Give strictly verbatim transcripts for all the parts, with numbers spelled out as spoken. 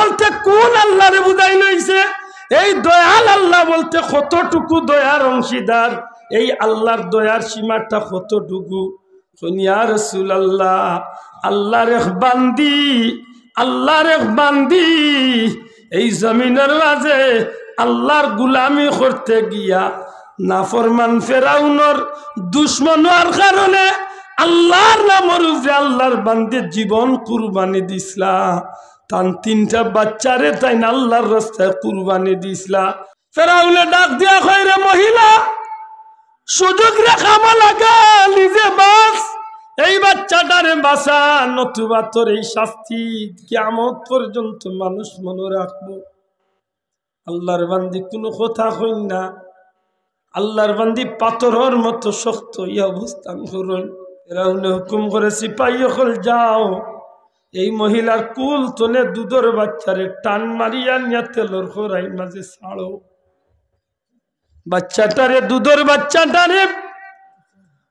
বলতে কোন আল্লাহরে বুঝাইল অইছে? এই দয়াল আল্লাহ বলতে কতটুকু দয়ার অংশীদার? এই আল্লাহর দয়ার সীমাটা কতটুকু? কইন, ইয়া রাসূলুল্লাহ, আল্লাহর এক বান্দি, আল্লাহর এক বান্দি এই জমিনর মাঝে আল্লাহর গুলামি করতে গিয়া নাফরমান ফেরাউনর দুশমন অওয়ার কারণে আল্লাহর নামর উপরে আল্লাহর বান্দি জীবন কুরবানি দিছলা। তান তিনটা বাচ্চারে তাইন আল্লাহর রাস্তায় কুরবানি দিছলা। ফেরাউনে ডাক দিয়া কয়, রে মহিলা, সুযোগরে কামো লাগা, নিজে বাঁচ, এই বাচ্চাটারে বাঁচা, নতুবা তোর এই শাস্তি কিয়ামত পর্যন্ত মানুষ মনো রাখবো। আল্লাহর বান্দি কুনু কথা কইন না। আল্লাহর বান্দি পাথরর মতো শক্ত অইয়া অবস্থান করইন। ফেরাউনে হুকুম করে, সিপাহী অকল, যাও, এই মহিলার কুল তনে দুধর বাচ্চারে টান মারিয়া নিয়া তেলর কড়াইর মাঝে ছাড়ো। বাচ্চাটারে, দুধর বাচ্চাটারে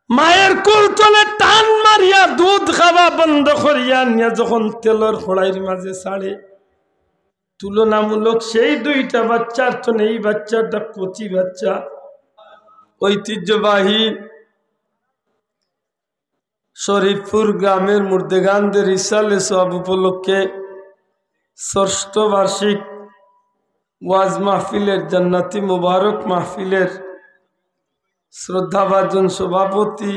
মায়ের কুল তনে টান মারিয়া দুধ খাওয়া বন্ধ করিয়া নিয়া যখন তেলর কড়াইর মাঝে ছাড়ে, তুলনামূলক সেই দুইটা বাচ্চার তনে এই বাচ্চাটা কচি বাচ্চা। ঐতিহ্যবাহী শরীফপুর গ্রামের মুর্দেগানদের ইসালে সওয়াব উপলক্ষে ষষ্ঠ বার্ষিক ওয়াজ মাহফিলের, জান্নাতি মুবারক মাহফিলের শ্রদ্ধাভাজন সভাপতি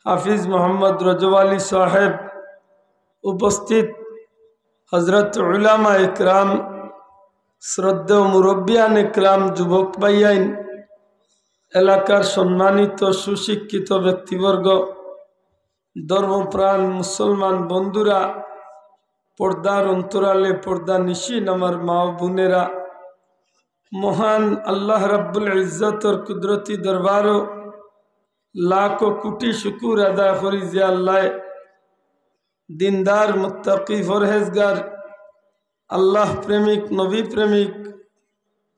হাফিজ মোহাম্মদ রজব আলী সাহেব, উপস্থিত হযরত উলামা একরাম, শ্রদ্ধেয় মুরব্বিয়ান একরাম, যুবক ভাইয়াইন, এলাকার সম্মানিত সুশিক্ষিত ব্যক্তিবর্গ, ধর্মপ্রাণ মুসলমান বন্ধুরা, পর্দার অন্তরালে পর্দানিশীন আমার মা ও বোনেরা, মহান আল্লাহ রাব্বুল ইজ্জতর কুদরতি দরবারো লাখো কোটি শুকুর আদায় করি যে আল্লায় দিনদার, মুত্তাকি, পরহেজগার, আল্লাহ প্রেমিক, নবী প্রেমিক,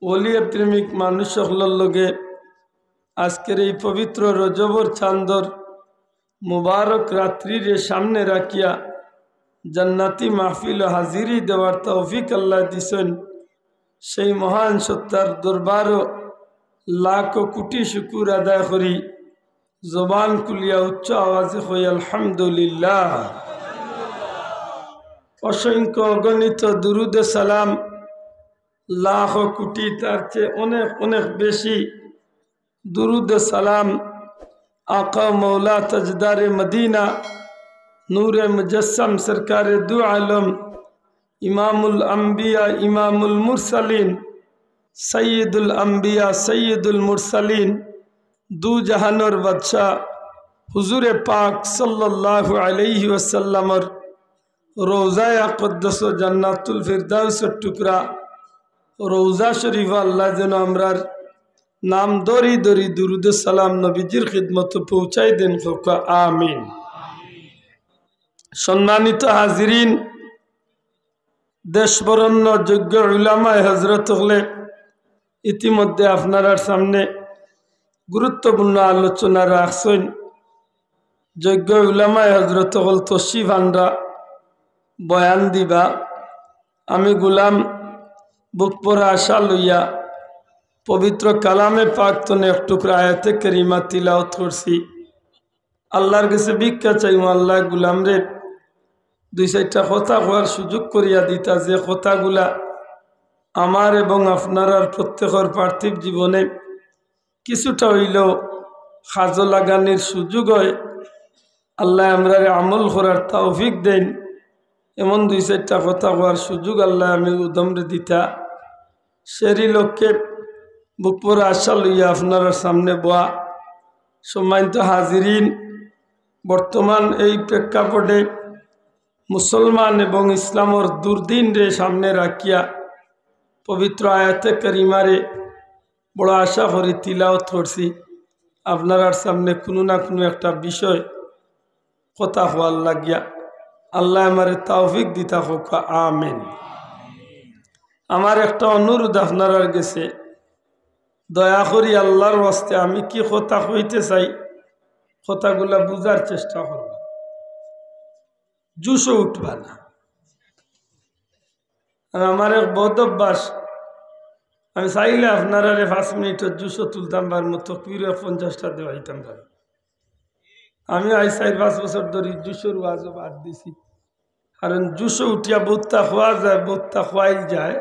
ওলিয়ে প্রেমিক মানুষ অকলর লগে আজকের এই পবিত্র রজবর চান্দর মুবারক রাত্রিরে সামনে রাখিয়া জান্নাতি মাহফিলো হাজিরি দেওয়ার তৌফিক আল্লায় দিছইন। সেই মহান সত্তার দরবারো লাখো কোটি শুকুর আদায় করি। জবান খুলিয়া উচ্চ আওয়াজে কই, আলহামদুলিল্লাহ। অসংখ্য অগণিত দুরুদ সালাম, লাখো কোটি, তার চেয়ে অনেক অনেক বেশি দুরুদ সালাম আকা মৌলা তাজদারে মদিনা, নূরে মুজাসসাম সরকারে দু আলম, ইমামুল আম্বিয়া, ইমামুল মুরসালিন, সাইয়্যিদুল আম্বিয়া, সাইয়্যিদুল মুরসালিন, দু জাহানর বাদশা হুজুরে পাক সাল্লাল্লাহু আলাইহি ওয়াসাল্লামর রওজায়ে আকদ্দাস জান্নাতুল ফিরদাউসর টুকরা রওজা শরীফ আল্লায় যেন আমরার নাম ধরি ধরি দুরুদ সালাম নবীজির খিদমতো পৌঁছাই দেন, কউক্কা আমিন। সম্মানিত হাজিরিন, দেশ বরেণ্য যোগ্য উলামায়ে হযরত অকলে ইতিমধ্যে আপনারার সামনে গুরুত্বপূর্ণ আলোচনা রাখছইন। যোগ্য উলামায়ে হযরত অকল তশরিফ আনরা, বয়ান দিবা। আমি গোলাম বুক ভরা আশা লইয়া পবিত্র কালামে পাক তনে এক টুকরা আয়াতে কারিমা তিলাওয়াত করছি। আল্লার গেছে ভিক্ষা চাইমু, আল্লায় গোলামরে দুই চাইরটা কথা কওয়ার সুযোগ করিয়া দিতা, যে কথাগুলা আমার এবং আপনারার প্রত্যেকর পার্থিব জীবনে কিছুটা অইলেও কাজো লাগানির সুযোগ অয়। আল্লায় আমরারে আমল করার তৌফিক দেইন, এমন দুই চাইরটা কথা কওয়ার সুযোগ আল্লায় আমি উদমরে দিতা। সেরি লক্ষ্যে বুক ভরা আশা লইয়া আপনারার সামনে বওয়া। সম্মানিত হাজিরিন, বর্তমান এই প্রেক্ষাপটে মুসলমান এবং ইসলামর দুর্দিনরে সামনে রাখিয়া পবিত্র আয়াতে কারিমারে বড় আশা করি তিলাওয়াত করছি আপনারার সামনে কুনু না কুনু একটা বিষয় কথা কওয়ার লাগিয়া। আল্লায় আমারে তৌফিক দিতা কউক্কা আমিন। আমার একটা অনুরোধ আপনারার গেছে, দয়া করি আল্লার ওয়াস্তে আমি কি কথা কইতে চাই, কথাগুলা বুঝার চেষ্টা করবা, জোশো উঠবা না। আর আমার এক বদ অভ্যাস, আমি চাইলে আপনারারে পাঁচ মিনিটর জুশও তুলতাম পারমু, তকবিরও এক পঞ্চাশটা দেওয়াইতাম পারমু। আমি আইজ চাইর পাঁচ বছর ধরি জুশর ওয়াজও বাদ দিছি, কারণ জুশও উঠিয়া বউততা খোয়া যায়, বউততা খোয়াইল যায়,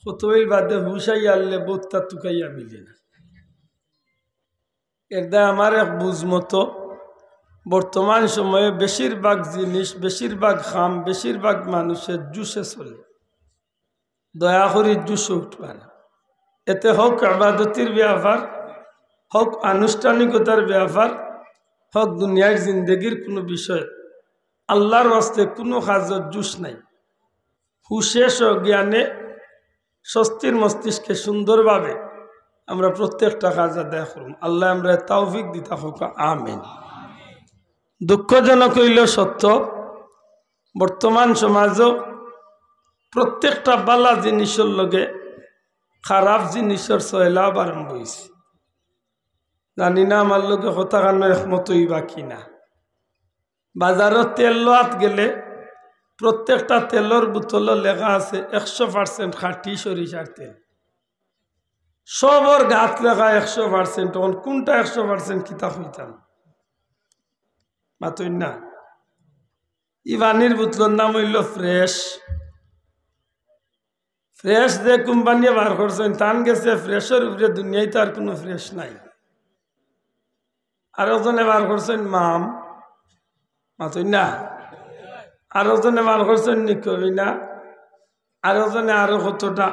কতইল বাদে হুশ আইয়া আরলে বউততা তুকাইয়া মিলে না। এরদায় আমার এক বুঝ মতো বর্তমান সময়ে বেশিরভাগ জিনিস, বেশিরভাগ কাম, বেশিরভাগ মানুষের জুশে চলে। দয়া করি জুশো উঠবা না। এতে হক ইবাদতির ব্যাপার, হক আনুষ্ঠানিকতার ব্যাপার, হক দুনিয়ার জিন্দেগির কুনু বিষয়, আল্লার ওয়াস্তে কুনু কাজর জুশ নাই। হুশে স-, জ্ঞানে, স্বস্তির মস্তিষ্কে সুন্দরভাবে আমরা প্রত্যেকটা কাজ আদায় করমু। আল্লায় আমরারে তৌফিক দিতা কউক্কা, আমিন। দুঃখজনক অইলেও সত্য, বর্তমান সমাজও প্রত্যেকটা ভালা জিনিসর লগে খারাপ জিনিসর ছয়লাভ আরম্ভ অইছে। জানি না আমার লগে কথাখানো একমত অইবা কি না। বাজারো তেল লওয়াত গেলে প্রত্যেকটা তেলর বোতলো লেখা আছে একশো percent খাঁটি সরিষার তেল। সবর গাত লেখা একশো percent, অখন কুনটা একশো percent কিতা কইতাম? মাতইন না। ই পানির বোতলর নাম অইলো Fresh। Fresh যে কোম্পানিয়ে বার করছইন, তান গেছে Freshর উপরে দুনিয়াত আর কুনু Fresh নাই। আরোজনে বার করছইন মাম, মাতইন না। আরোজনে বার করছইন নিকোবিনা, আরোজনে আরো কতটা।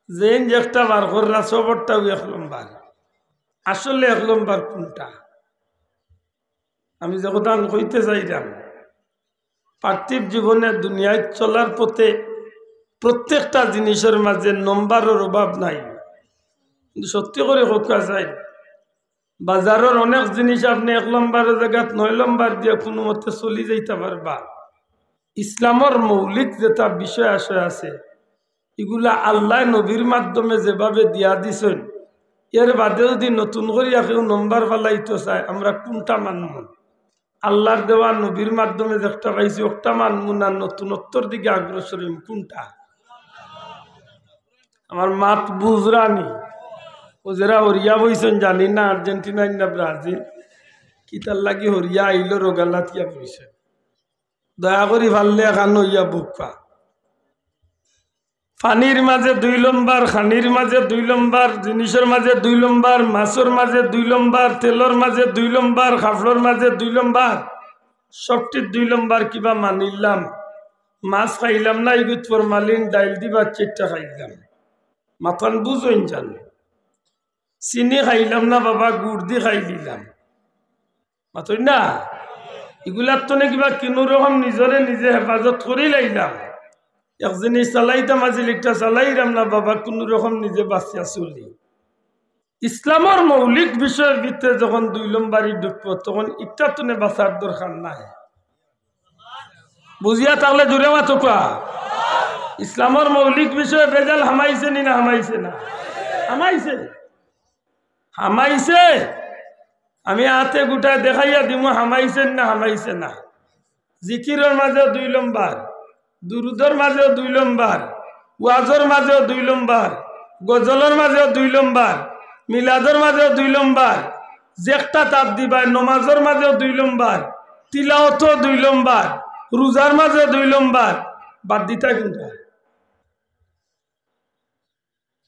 যেইন যেকটা বার কররা, সবরটাউ এক লম্বর। আসলে এক লম্বর কুনটা? আমি যে কথাখান কইতে চাইরাম, পার্থিব জীবনে দুনিয়াত চলার পথে প্রত্যেকটা জিনিসর মাঝে নম্বরর অভাব নাই। কিন্তু সত্যি করি কউক্কা চাই, বাজারর অনেক জিনিস আপনে এক লম্বরর জাগাত নয় লম্বর দিয়া কুনুমতে চলি যাইতা পারবা। ইসলামর মৌলিক যেটা বিষয় আশয় আছে, ইগুলা আল্লায় নবীর মাধ্যমে যেভাবে দিয়া দিছইন, এর বাদে যুদি নতুন করিয়া কেউ নম্বর ফালাইতো চায়, আমরা কুনটা মানমু? আল্লার দেওয়া নবীর মাধ্যমে যেকটা পাইছি, অকটা মানমু না নতুনত্বর দিকে অগ্রসর অইমু, কুনটা? আমার মাত বুঝরানি? অউ যেরা হরিয়া বইছইন, জানি না আর্জেন্টিনা না ব্রাজিল, কিতার লাগি হরিয়া আইলো, রোগালাত ইয়া বইছইন। দয়া করি পারলে এখান অইয়া বুক পা। পানির মাঝে দুই লম্বর, খানির মাঝে দুই লম্বর, জিনিসর মাঝে দুই লম্বর, মাছর মাঝে দুই লম্বর, তেলর মাঝে দুই লম্বর, কাপড়র মাঝে দুই লম্বর, সবটিত দুই লম্বর কিবা মানিলাম। মাছ খাইলাম না, ইগুত ফরমালিন, ডাইল দি ভাত চাইট্টা খাইলাম। মাতখান বুঝইন জানো? চিনি খাইলাম না বাবা, গুড় দি খাই দিলাম। মাতইন না? ইগুলার তনে কিবা কুনু রকম নিজরে নিজে হেফাজত করি লাইলাম। এক জিনিস চালাইতাম আছিল, একটা চালাইরাম না বাবা, কুনু রকম নিজে বাঁচিয়া চলি। ইসলামর মৌলিক বিষয়র ভিতরে যখন দুই লম্বরি ঢুকবো, তখন ইটার তনে বাঁচার দরকার নাই। বুঝিয়া থাকলে জুরে মাতউক্কা। ইসলামর মৌলিক বিষয়ে ভেজাল হামাইছে নি না হামাইছে না? হামাইছে। হামাইছে। আমি আতে গুটায় দেখাইয়া দিমু হামাইছে নি না হামাইছে না। জিকিরর মাঝেও দুই লম্বর, দুরুদর মাঝেও দুই লম্বর, ওয়াজর মাঝেও দুই লম্বর, গজলর মাঝেও দুই লম্বর, মিলাদর মাঝেও দুই লম্বর, যেকটা তাত দিবায়, নমাজর মাঝেও দুই লম্বর, তিলাওয়াতও দুই লম্বর, রোজার মাঝেও দুই লম্বর, বাদ দিতায় কুনটা?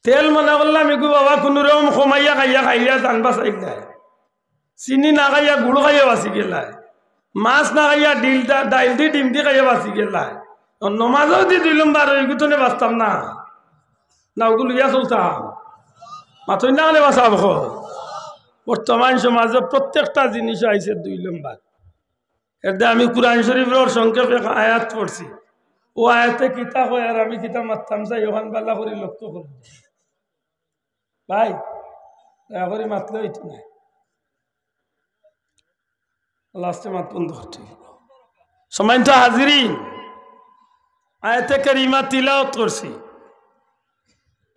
তেল মনে করলাম ইগু বাবা কুনু রকম কমাইয়া খাইয়া খাইয়া জান বাঁচাইলায়। চিনি না খাইয়া গুড় খাইয়া বাঁচি গেলায়। মাছ না খাইয়া ডিল দা-, ডাইল দি ডিম দি খাইয়া বাঁচি গেলায়। নমাজও দি দুই লম্বর, ইগু তনে বাঁচতাম না। না ওগু লইয়া চলতাম। মাতইন না কেনে বাঁচাবো। বর্তমান সমাজে প্রত্যেকটা জিনিস আইছে দুই লম্বর। এরদায় আমি কুরআন শরীফর সংক্ষেপে এক আয়াত পড়ছি। অউ আয়াতে কিতা কয় আর আমি কিতা মাততাম চাই, অখান ভালা করি লক্ষ্য করবা। ভাই, দয়া করি মাতলে অইতো নায়। লাস্টে মাত বন্ধ করতে। সম্মানিত হাজিরিন, আয়াতে কারিমা তিলাওয়াত করছি।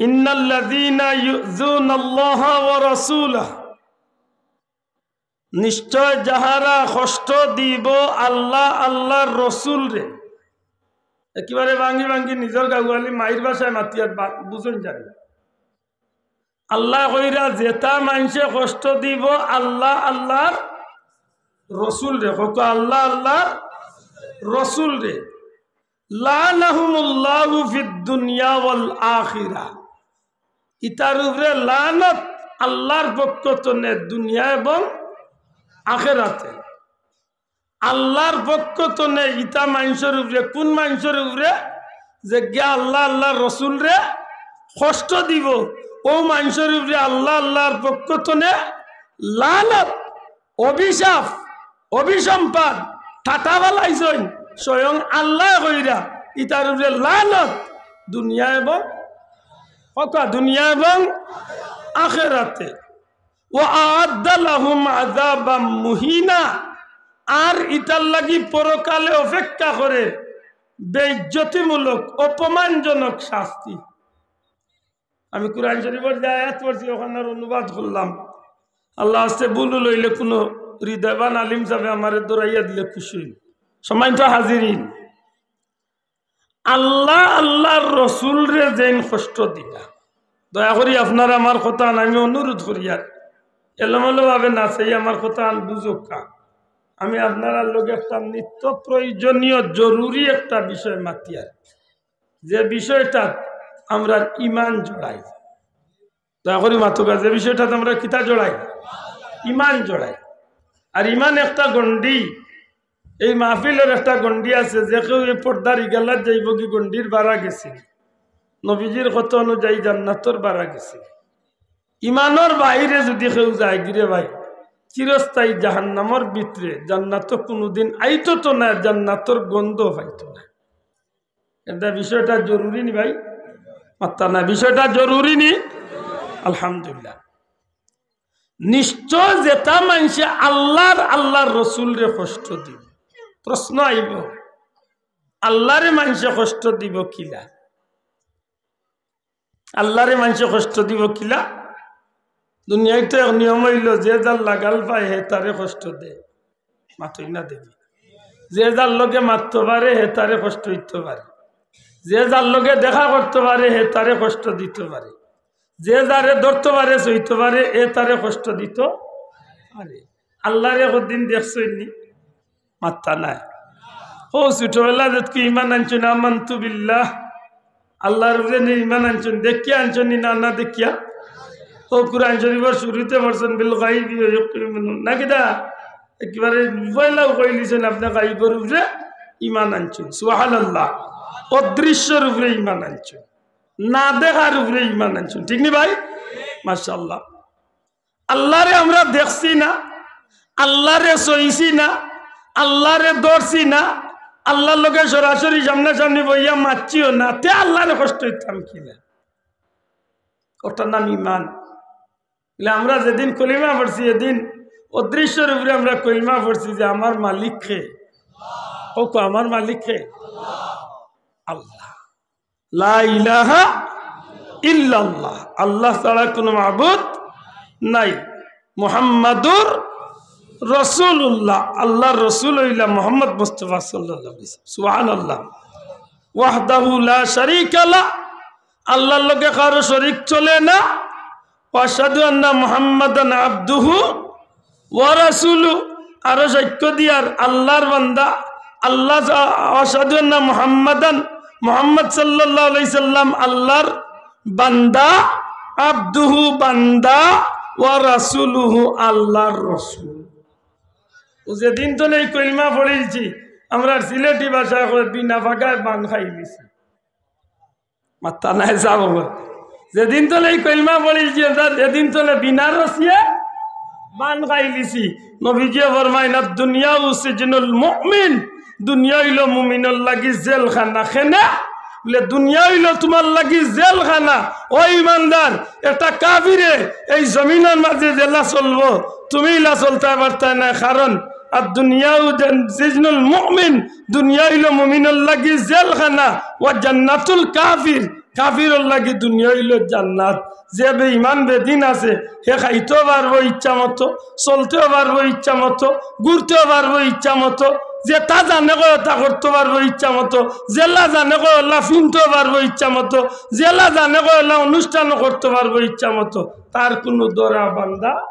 ইন্নাল্লাযীনা ইউযুনাল্লাহা ওয়া রাসূলাহু, নিশ্চয় যাহারা কষ্ট দিব আল্লাহ, আল্লাহর রসুলরে, একেবারে ভাঙ্গি ভাঙ্গি নিজর গাউয়ালি মাইর ভাষায় মাতিয়ার বা-, বুঝইন জানি। আল্লায় কইরা যেতা মানষে কষ্ট দিবো আল্লাহ, আল্লাহর রসুলরে, কউক্কা আল্লাহ, আল্লাহর রসুলরে, লাআনাহুমুল্লাহু ফিদ দুনিয়া ওয়াল আখিরা। ইতার উপরে লানত আল্লাহর পক্ষ তনে দুনিয়া এবং আখেরাতে। আল্লাহর পক্ষ তনে ইতা মানষর উপরে, কুন মানষর উপরে? যেগিয়ে আল্লাহ, আল্লাহর রসুলরে কষ্ট দিবো, অউ মানষর উপরে আল্লাহ, আল্লাহর পক্ষ তনে লানত, অভিশাপ, অভিসম্পাদ, ঠাটা ফালাইছইন স্বয়ং আল্লায় কইরা, ইতার উপরে লানত দুনিয়া এবং, কউক্কা, দুনিয়া এবং আখেরাতে। ওয়া আ'আদ্দা লাহুম আযাবাম মুহিনা, আর ইতার লাগি পরকালে অপেক্ষা করে বেইজ্জতিমূলক, অপমানজনক শাস্তি। আমি কুরআন শরীফর যে আয়াত পড়ছি, অখানর অনুবাদ করলাম। আল্লাহ আস্তে ভুল অইলে কুনু হৃদয়বান আলিম সাবে আমারে দৌড়াইয়া দিলে খুশি অইমু। সম্মানিত হাজিরিন, আল্লাহ, আল্লাহর রসুলরে যেইন কষ্ট দিলা, দয়া করি আপনারা আমার কথাখান, আমি অনুরোধ করিয়ার, এলোমেলো ভাবে না চাই আমার কথাখান বুঝউক্কা। আমি আপনারার লগে একটা নিত্য প্রয়োজনীয় জরুরি একটা বিষয় মাতিয়ার, যে বিষয়টাত আমরার ইমান জড়াই। দয়া করি মাতউক্কা, যে বিষয়টাত আমরার কিতা জড়াই? ইমান জড়াই। আর ইমান একটা গণ্ডি, এই মাহফিলর একটা গণ্ডি আছে, যে কেউ এই পর্দার ইগালাত যাইবোগি গণ্ডির বারা গেছে, নবীজির কথা অনুযায়ী জান্নাতর বারা গেছে। ইমানর বাইরে যুদি কেউ যায়গি রে ভাই, চিরস্থায়ী জাহান্নামর ভিতরে, জান্নাতো কুনুদিন আইতো তো না, জান্নাতর গন্ধ পাইতো না। এটা বিষয়টা জরুরি নি ভাই? মাত্তা না, বিষয়টা জরুরি নি? আলহামদুলিল্লাহ। নিশ্চয় যেতা মানষে আল্লাহর, আল্লাহর রসুলরে কষ্ট দিবো, প্রশ্ন আইবো, আল্লাহরে মানষে কষ্ট দিবো কিলা? আল্লাহরে মানষে কষ্ট দিবো কিলা? দুনিয়াত তো এক নিয়ম অইলো, যে যার লাগাল পায় হে তারে কষ্ট দেয়। মাতইন না দেখি। যে যার লগে মাততো পারে হে তারে কষ্ট দিতো পারে, যে যার লগে দেখা করতো পারে হে তারে কষ্ট দিতো পারে, যে যারে ধরতো পারে, ছইতো পারে, এ তারে কষ্ট দিতো পারে। আল্লাহরে কদিন দেখছইন নি? মাত্তা নাই। ও ছোটবেলা যেতকি ইমান আনছইন, আমানতু বিল্লাহ, আল্লাহর উপরে নি ইমান আনছইন, দেখিয়া আনছইন নি না, না দেখিয়া? ও কুরআন শরীফর শুরুতে পড়ছইন, "বিল গাইবি ওয়া ইয়াকিনুন", না কিতা? একেবারে পয়লাউ কইলিছইন, আপনে গাইবর উপরে ইমান আনছইন। সুবহানাল্লাহ। অদৃশ্যর উপরে ইমান আনছইন, না দেখার উপরে ইমান আনছইন, ঠিক নি ভাই? মাশাআল্লাহ। আল্লাহরে আমরা দেখছি না, আল্লাহরে ছইছি না, আল্লাহরে ধরছি না, আল্লাহর লগে সরাসরি সামনাসামনি বইয়া মাতছিও না, তে আল্লাহরে কষ্ট দিতাম কিলা? ওটার নাম ইমান। বলে, আমরা যেদিন কলিমা পড়ছি, এদিন অদৃশ্যর উপরে আমরা কলিমা পড়ছি যে আমার মালিক কে। ও কো, আমার মালিক কে? আল্লাহ। লা ইলাহা ইল্লাল্লাহ, আল্লাহ ছাড়া কোনো মাবুদ নাই। মুহাম্মাদুর রাসূলুল্লাহ, আল্লাহর রসুল অইলা মুহাম্মদ মুস্তাফা সাল্লাল্লাহু আলাইহি ওয়াসাল্লাম। সুবহানাল্লাহ। ওয়াহদাহু লা শারীকা লাহ, আল্লাহর লগে কারো শরীক চলে না। ওয়া আশহাদু আন্না মুহাম্মাদান আবদুহু ওয়া রাসূলু, আরো সাক্ষ্য দিয়ার আল্লাহর বান্দা, আল্লাহ, ওয়া আশহাদু আন্না মুহাম্মাদান, মুহাম্মদ সাল্লাল্লাহু আলাইহি সাল্লাম আল্লাহর বান্দা, আবদুহু বান্দা, ওয়া রাসূলুহু আল্লাহর রসুল। ও যেদিন তো নেই কলমা পড়িলছি, আমরা সিলেটি ভাষায় কয় বিনা ফাগায় বান খাইলিছি। মাত্তা নাই যাবো। যেদিন তো এই কলমা পড়িলছি, এদিন তো বিনা রসিয়ে বান খাইলিছি। নবীজিয়ে ফরমাইন, "আদ দুনিয়া সিজনুল মুমিন", দুনিয়া অইলো মুমিনর লাগি জেলখানা। কেনে? বলে, "দুনিয়া অইলো তুমার লাগি জেলখানা।" ও ইমানদার, একটা কাফিরে এই জমিনর মাঝে যেলা চলবো, তুমি ইলা চলতায় পারতায় নায়, কারণ আর দুনিয়া সিজনুল মুমিন, দুনিয়া অইলো মুমিনর লাগি জেলখানা, ওয়া জান্নাতুল কাফির, কাফিরর লাগি দুনিয়া অইলো জান্নাত। যে বেঈমান বেদিন আছে, হে খাইতেও পারবো ইচ্ছা মতো, চলতেও পারবো ইচ্ছা মতো, ঘুরতেও পারবো ইচ্ছা মতো, যেতা জানে কয় অতা করতো পারবো ইচ্ছা মতো, যেলা জানে কয় অলা ফিনতো পারবো ইচ্ছা মতো, যেলা জানে কয় অলা অনুষ্ঠানও করতো পারবো ইচ্ছা মতো, তার কুনু ধরা বান্ধা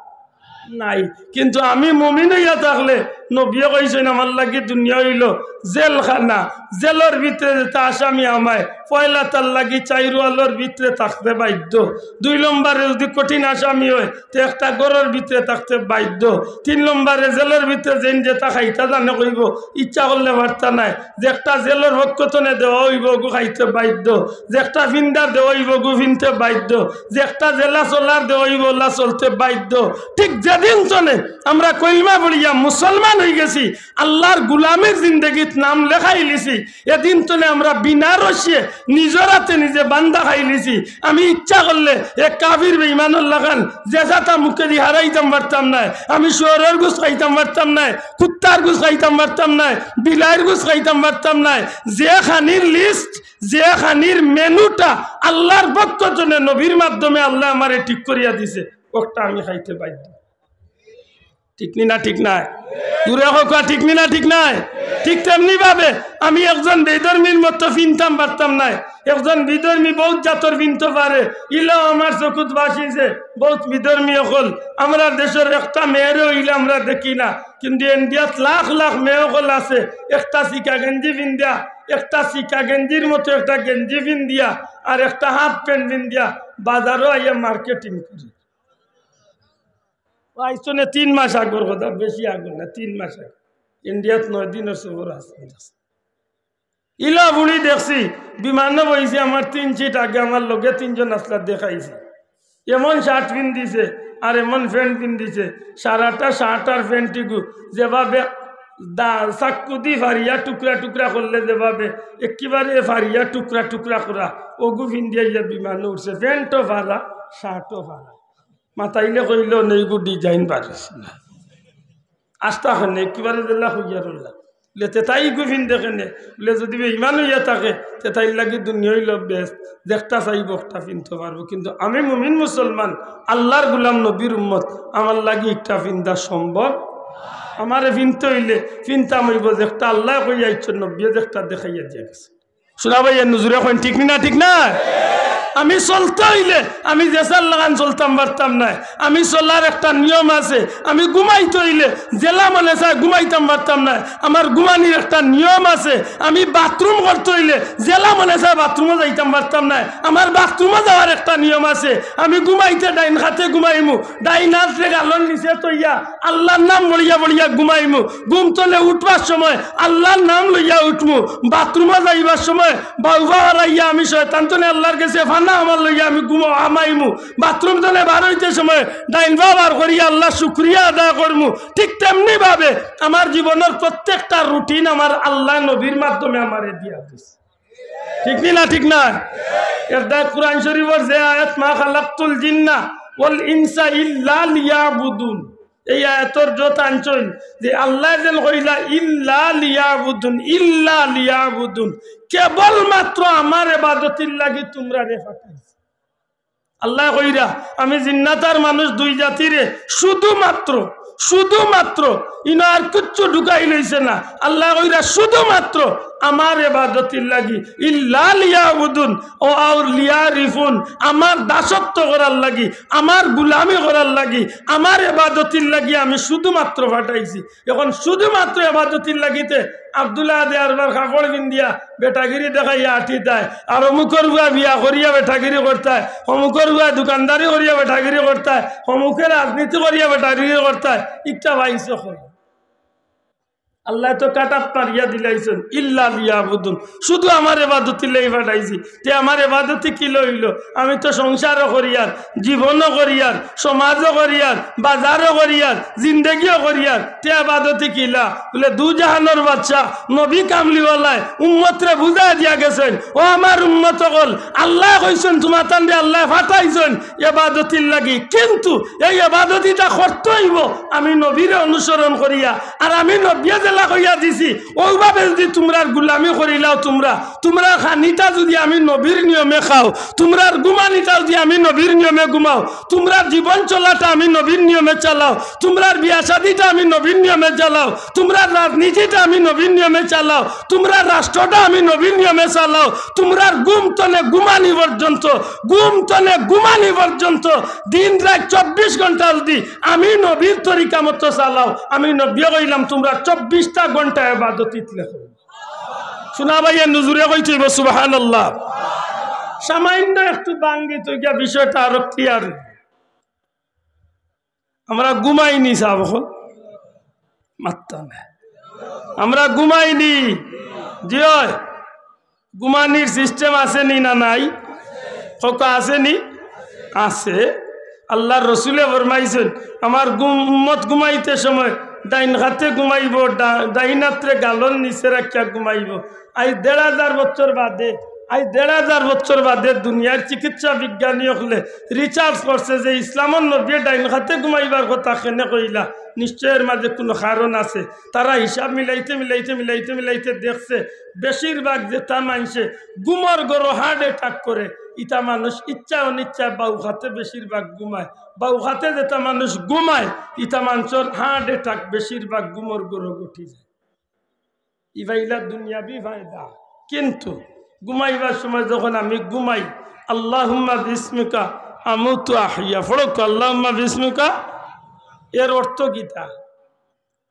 নাই। কিন্তু আমি মুমিন অইয়া থাকলে নবীয়ে কইছইন, আমার লাগি দুনিয়া অইলো জেলখানা, জেলর ভিতরে যেতা আসামি হামায়, পয়লা তার লাগি চাইর ওয়ালর ভিতরে থাকতে বাধ্য। দুই নম্বরে যুদি কঠিন আসামি অয়, তে একটা ঘরর ভিতরে থাকতে বাধ্য। তিন নম্বরে জেলর ভিতরে যেইন যেতা খাইতা জানে কইবো, ইচ্ছা করলে পারতা নায়। যেকটা জেলর পক্ষ তনে দেওয়া অইবো, অগু খাইতে বাধ্য। যেকটা ফিন্দার দেওয়া অইবো, অগু ফিনতে বাধ্য। যেকটা যেলা চলার দেওয়া অইবো, অলা চলতে বাধ্য। ঠিক যেদিন তনে আমরা কলমা পড়িয়া মুসলমান অইগেছি, আল্লার গুলামির জিন্দেগিত নাম লেখাইলিছি, এদিন তনে আমরা বিনা রশিয়ে নিজর আতে নিজে বান্দা খাইলিছি। আমি ইচ্ছা করলে এক কাফির বেইমানর লাখান যে যাতা মুখেদি হারাইতাম পারতাম নায়, আমি শুয়রর গুস খাইতাম পারতাম নায়, কুত্তার গুস খাইতাম পারতাম নায়, বিলাইর গুস খাইতাম পারতাম নায়। যে খানির list, যে খানির menu টা আল্লার পক্ষ তনে নবীর মাধ্যমে আল্লায় আমারে ঠিক করিয়া দিছে, অকটা আমি খাইতে বাধ্য। ঠিক নি না ঠিক নায়? জুরে কউক্কা, ঠিক নি না ঠিক নায়? ঠিক তেমনি ভাবে আমি একজন বিধর্মীর মতো ফিনতাম পারতাম নায়। একজন বিধর্মী বউত জাতর ফিনতো পারে, ইলাও আমার চকুত ভাসিছে। বউত বিধর্মী অকল, আমরার দেশর একটা মেয়েরেও ইলা আমরা দেখি না, কিন্তু ইন্ডিয়াত লাখ লাখ মেয়ে অকল আছে, একটা চিকা গেঞ্জি ফিন্দিয়া, একটা চিকা গেঞ্জির মতো একটা গেঞ্জি ফিন্দিয়া, আর একটা half pant ফিন্দিয়া বাজারো আইয়া marketing করে। ও আইজ তনে তিন মাস আগর কথা, বেশি আগর না, তিন মাস আগে। ইন্ডিয়াত নয় দিনর সফর আছে। ইলা ফুড়ি দেখছি, বিমানো বইছে, আমার তিন seat আগে, আমার লগে তিনজন আছলা, দেখাইছে। এমন shirt ফিন্দিছে আর এমন pant ফিন্দিছে, সারাটা shirt আর pant ইগু যেভাবে দা-, চাক্কু দি ফারিয়া টুকরা টুকরা করলে যেভাবে একেবারে ফারিয়া টুকরা টুকরা করা, অগু ফিন্দিয়া ইয়া বিমানো উঠছে, pant ও ফারা, shirt ও ফারা। মাতাইলে কইলো, "নেইগু design পারিস না।" আস্তা কেনে, একেবারে দিলা কইয়া রইলা। বুলে, "তে তাই ইগু ফিন্দে কেনে?" বুলে, "যুদি বেইমান অইয়া থাকে, তে তাইর লাগি দুনিয়া অইলো বেহেস্ত, যেকটা চাইবো অকটা ফিনতো পারবো। কিন্তু আমি মুমিন মুসলমান, আল্লার গুলাম, নবীর উম্মত, আমার লাগি একটা ফিন্দা সম্ভব। আমারে ফিনতে অইলে ফিনতাম অইবো যেকটা আল্লায় কইয়া আইছইন, নবীয়ে যেকটা দেখাইয়া দিয়া গেছে।" শুনা ভাই, এর নজরে কইন, ঠিক নি না, ঠিক না? আমি চলতে অইলে আমি যেসার লাখান চলতাম পারতাম নায়। আমি চলার একটা নিয়ম আছে। আমি ঘুমাইতে অইলে যেলা মনে চায় ঘুমাইতাম পারতাম নায়। আমার ঘুমানির একটা নিয়ম আছে। আমি বাথরুম করতে অইলে যেলা মনে চায় বাথরুমো যাইতাম পারতাম নায়। আমার বাথরুমো যাওয়ার একটা নিয়ম আছে। আমি ঘুমাইতে ডাইন খাতে ঘুমাইমু, ডাইন আতরে গালর নিচে থইয়া আল্লার নাম বড়িয়া বড়িয়া ঘুমাইমু। ঘুম তনে উঠবার সময় আল্লার নাম লইয়া উঠমু। বাথরুমো যাইবার সময় বাউ পা হারাইয়া আমি শয়তান তনে আল্লার গেছে ফানা আমার লইয়া আমি ঘুমো হামাইমু। বাথরুম তনে বার অইতে সময় ডাইন পা বার করিয়া আল্লার শুকরিয়া আদায় করমু। ঠিক তেমনি ভাবে আমার জীবনর প্রত্যেকটা routine আমার আল্লায় নবীর মাধ্যমে আমারে দিয়া দিছে। ঠিক নি না, ঠিক না? এর দায় কুরআন শরীফর যে আয়াত, "মা খালাকতুল জিন্না ওয়াল ইনসা ইল্লা লিয়াবুদুন।" এই আয়াতর যত আনছইন যে আল্লায় যেন কইলা, "ইল্লা লিয়াবুদুন, ইল্লা লিয়াবুদুন।" কেবলমাত্র আমার ইবাদতির লাগি তুমরারে পাঠাইছি। আল্লায় কইরা, আমি জিন্নাত আর মানুষ দুই জাতিরে শুধুমাত্র, শুধুমাত্র, ইনো আর কিচ্ছু ঢুকাই লইছে না। আল্লায় কইরা শুধুমাত্র আমার ইবাদতির লাগি, ইল্লা লিয়াবুদুন, ও আউর লিয়ারিফুন, আমার দাসত্ব করার লাগি, আমার গুলামি করার লাগি, আমার ইবাদতির লাগি আমি শুধুমাত্র পাঠাইছি। এখন শুধুমাত্র ইবাদতির লাগিতে আব্দুল্লাহ আদে আরবার কাপড় পিন্দিয়া বেটাগিরি দেখাইয়া আটিতায়, আর অমুকর বুয়া বিয়া করিয়া বেটাগিরি করতায়, অমুকর বুয়া দোকানদারি করিয়া বেটাগিরি করতায়, অমুকে রাজনীতি করিয়া বেটাগিরি করতায়, ইকটা পাইছে কই? আল্লায় তো কাটাত মারিয়া দিলাইছইন, ইল্লা লিয়াবুদুন, শুধু আমার ইবাদতির লাগি পাঠাইছি। তে আমার ইবাদতি কিলা অইলো? আমি তো সংসারও করিয়ার, জীবনও করিয়ার, সমাজও করিয়ার, বাজারও করিয়ার, জিন্দেগিও করিয়ার, তে ইবাদতি কিলা? বুলে, দু জাহানর বাদশা নবী কামলিওয়ালায় উম্মতরে বুঝাই দিয়া গেছইন, ও আমার উম্মত অকল, আল্লায় কইছইন তুমাতানরে আল্লায় পাঠাইছইন ইবাদতির লাগি, কিন্তু এই ইবাদতিটা করতে অইবো আমি নবীরে অনুসরণ করিয়া, আর আমি নবীয়ে আল্লাহ কইয়া দিছি, অউভাবে যুদি তুমরার গুলামি করিলাও, তুমরা, তুমরার খানিটা যুদি আমি নবীর নিয়মে খাও, তুমরার ঘুমানিটা যুদি আমি নবীর নিয়মে ঘুমাও, তুমরার জীবন চলাটা আমি নবীর নিয়মে চালাও, তুমরার বিয়া শাদিটা আমি নবীর নিয়মে চালাও, তুমরার রাজনীতিটা আমি নবীর নিয়মে চালাও, তুমরার রাষ্ট্রটা আমি নবীর নিয়মে চালাও, তুমরার ঘুম তনে ঘুমানি পর্যন্ত, ঘুম তনে ঘুমানি পর্যন্ত, দিন রাইত চব্বিশ ঘন্টা যুদি আমি নবীর তরিকা মতো চালাও, আমি নবীয়ে কইলাম, তুমরা চব্বিশটা ঘন্টা ইবাদত ইতলে করো। শুনা ভাইয়া, নুজুরে কইতে অইবো, সুবহানাল্লাহ। সামান্য একটু ভাঙ্গি তো গিয়া বিষয়টা আরো clear। আমরা ঘুমাইনি, সাব অকল মাততা নায়। আমরা ঘুমাইনি। জি অয়, ঘুমানির system আছে নি না নাই? কউক্কা আছে নি? আছে। আল্লার রসুলে ফরমাইছইন, আমার ঘুম-, উম্মত ঘুমাইতে সময় ডাইন খাতে ঘুমাইবো, ডা-, ডাইন আতরে গালর নিচে রাখিয়া ঘুমাইবো। আইজ দেড় হাজার বছর বাদে, আইজ দেড় হাজার বছর বাদে দুনিয়ার চিকিৎসা বিজ্ঞানী অকলে research করছে যে ইসলামর নবীয়ে ডাইন খাতে ঘুমাইবার কথা কেনে কইলা, নিশ্চয় এর মাঝে কুনু কারণ আছে। তারা হিসাব মিলাইতে, মিলাইতে, মিলাইতে, মিলাইতে দেখছে, বেশিরভাগ যেতা মানষে ঘুমর ঘরো heart attack করে, ইতা মানুষ ইচ্ছা অনিচ্ছায় বাউ খাতে বেশিরভাগ ঘুমায়। বাউ খাতে যেতা মানুষ ঘুমায়, ইতা মানষর heart attack বেশিরভাগ ঘুমর ঘরো ঘটি যায়। ইবা ইলা দুনিয়াবি ফায়দা। কিন্তু ঘুমাইবার সময় যখন আমি ঘুমাই, "আল্লাহুম্মা বিসমিকা আমুতু আহইয়া", পড়উক্কা, "আল্লাহুম্মা বিসমিকা", এর অর্থ কিতা?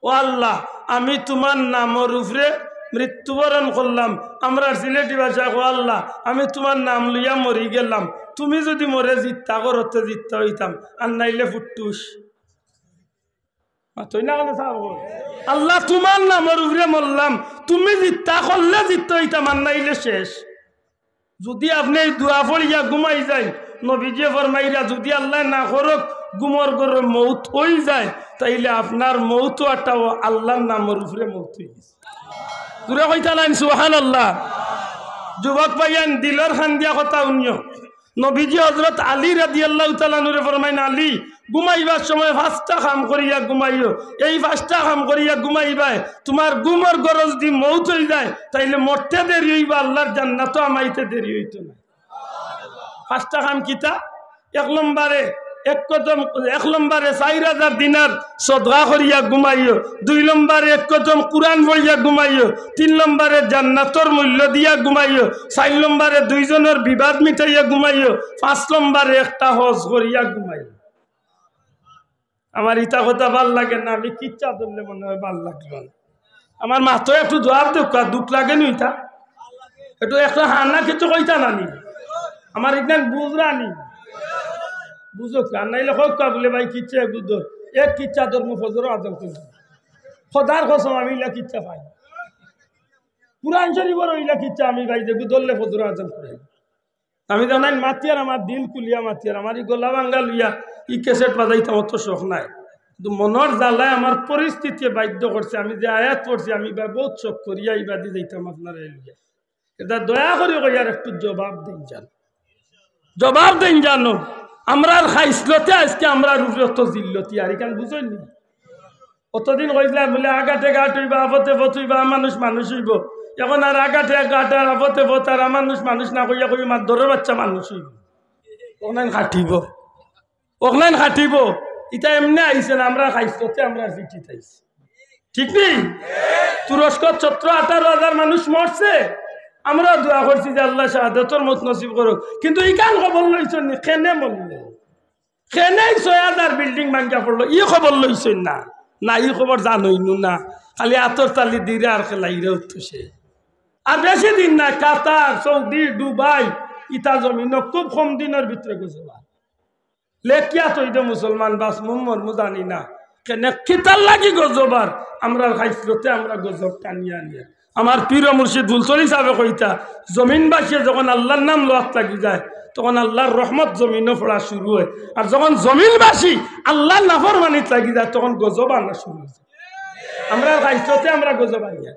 "ও আল্লাহ, আমি তুমার নামর উপরে মৃত্যুবরণ করলাম।" আমরার সিলেটি ভাষায়, "ও আল্লাহ, আমি তুমার নাম লইয়া মরি গেলাম, তুমি যুদি মরে জিত্তা করো, তে জিত্তা অইতাম, আর নাইলে ফুট্টুস।" মাতইন না কেনে সাব অকল? "আল্লাহ, তুমার নামর উপরে মরলাম, তুমি জিত্তা করলে জিত্তা অইতাম, আর নাইলে শেষ।" যুদি আপনে ই দোয়া পড়িয়া ঘুমাই যাইন, নবীজিয়ে ফরমাইরা, যুদি আল্লায় না করউক ঘুমর ঘরো মউত অইযায়, তাইলে আপনার মউত অওয়াটাও আল্লার নামর উপরে মউত অইগেছে। জুরে কইতা নাইন সুবহানাল্লাহ। যুবক ভাইয়াইন, দিলর কান দিয়া কথা হুনিও। নবীজি হযরত আলী রাদিয়াল্লাহু তাআলা আনহুরে ফরমাইন, "আলী, ঘুমাইবার সময় পাঁচটা কাম করিয়া ঘুমাইও। এই পাঁচটা কাম করিয়া ঘুমাইবায়, তুমার ঘুমর ঘরো যুদি মউত অইযায়, তাইলে মরতে দেরি অইবো, আল্লার জান্নাতো হামাইতে দেরি অইতো নায়।" পাঁচটা কাম কিতা? এক নম্বরে এক কদম, এক নম্বরে চাইর হাজার দিনার সদকা করিয়া ঘুমাইও, দুই নম্বরে এক কদম কুরআন পড়িয়া ঘুমাইও, তিন নম্বরে জান্নাতর মূল্য দিয়া ঘুমাইও, চাইর নম্বরে দুইজনর বিবাদ মিটাইয়া ঘুমাইও, পাঁচ নম্বরে একটা হজ করিয়া ঘুমাইও। আমার ইতা কথা ভালা লাগে না, আমি কিচ্ছা ধরলে মনে অয় ভালা লাগলো না। আমার মাতো একটু জুয়াপ দেউক্কা, দুখ লাগে নি ইতা? একটু, একটু হানা কিছু কইতা না নি? আমার ইখান বুঝরা নি? বুঝউক্কা, আর নাইলে কউক্কা বুলে, "ভাই, কিচ্ছা এগু ধর।" এক কিচ্ছা ধরমু, ফজরর আজান করি। খোদার কসম, আমি ইলা কিচ্ছা পাই। কুরআন শরীফর ইলা কিচ্ছা আমি পাই, যেগু ধরলে ফজরর আজান করি। আমি জানাই মাতিয়ার, আমার দিল খুলিয়া মাতিয়ার, আমার ই গলা ভাঙ্গা লইয়া ই ক্যাসেট বাজাইতাম অত শখ নাই, কিন্তু মনর জ্বালায় আমার পরিস্থিতিয়ে বাধ্য করছে। আমি যে আয়াত পড়ছি, আমি বা বউত শখ করিয়া ইবাদি যাইতাম আপনারারে লইয়া। ইটা দয়া করি কইয়ার একটু জবাব দেইন জানো, জবাব দেইন জানো। আমরার খাইছলতে আইজকে আমরার উপরে অত জিল্লতি, আর ইখান বুঝইন নি? অতদিন কইছলাম বুলে, "আগাটে গাট অইবা, আফতে ফত অইবা, মানুষ মানুষ অইবো।" এখন আর আগাটে গাট আর আফতে ফত আর মানুষ মানুষ না কইয়া কই মাদ্দরর বাচ্চা মানুষ অইবো। অখলাইন খাটিবো, অখলাইন খাটিবো। ইটা এমনে আইছে না, আমরার খাইছলতে আমরার পিঠিত আইছে। ঠিক নি? তুরস্কত সতরো আঠারো হাজার মানুষ মরছে, আমরাও দোয়া করছি যে আল্লায় শাহাদতর মউত নসিব করউক, কিন্তু ইখান খবর লইছইন নি, কেনে মরলো? কেনে ছয় হাজার বিল্ডিং ভাঙ্গিয়া পড়লো, ই খবর লইছইন না? না, ই খবর জানইন না, খালি আতর তালি দিরা আর খেলাইরা উঠছে। আর বেশি দিন না, কাতার, সৌদি, দুবাই, ইতা জমিনো খুব কম দিনর ভিতরে গজব অইবো। লেখিয়া থইদে মুসলমান, বাঁচমু মরমু জানি না, কেনে কিতার লাগি গজব অর? আমরার খাইছলতে আমরা গজব টানিয়া আনিয়া। আমার পীর ও মুর্শিদ ফুলতলি সাবে কইতা, জমিনবাসীয়ে যখন আল্লার নাম লওয়াত লাগি যায়, তখন আল্লার রহমত জমিনো পড়া শুরু অয়। আর যখন জমিনবাসী আল্লার নাফরমানিত লাগি যায়, তখন গজব আনা শুরু অয়। আমরার খাইছলতে আমরা গজব আনিয়া।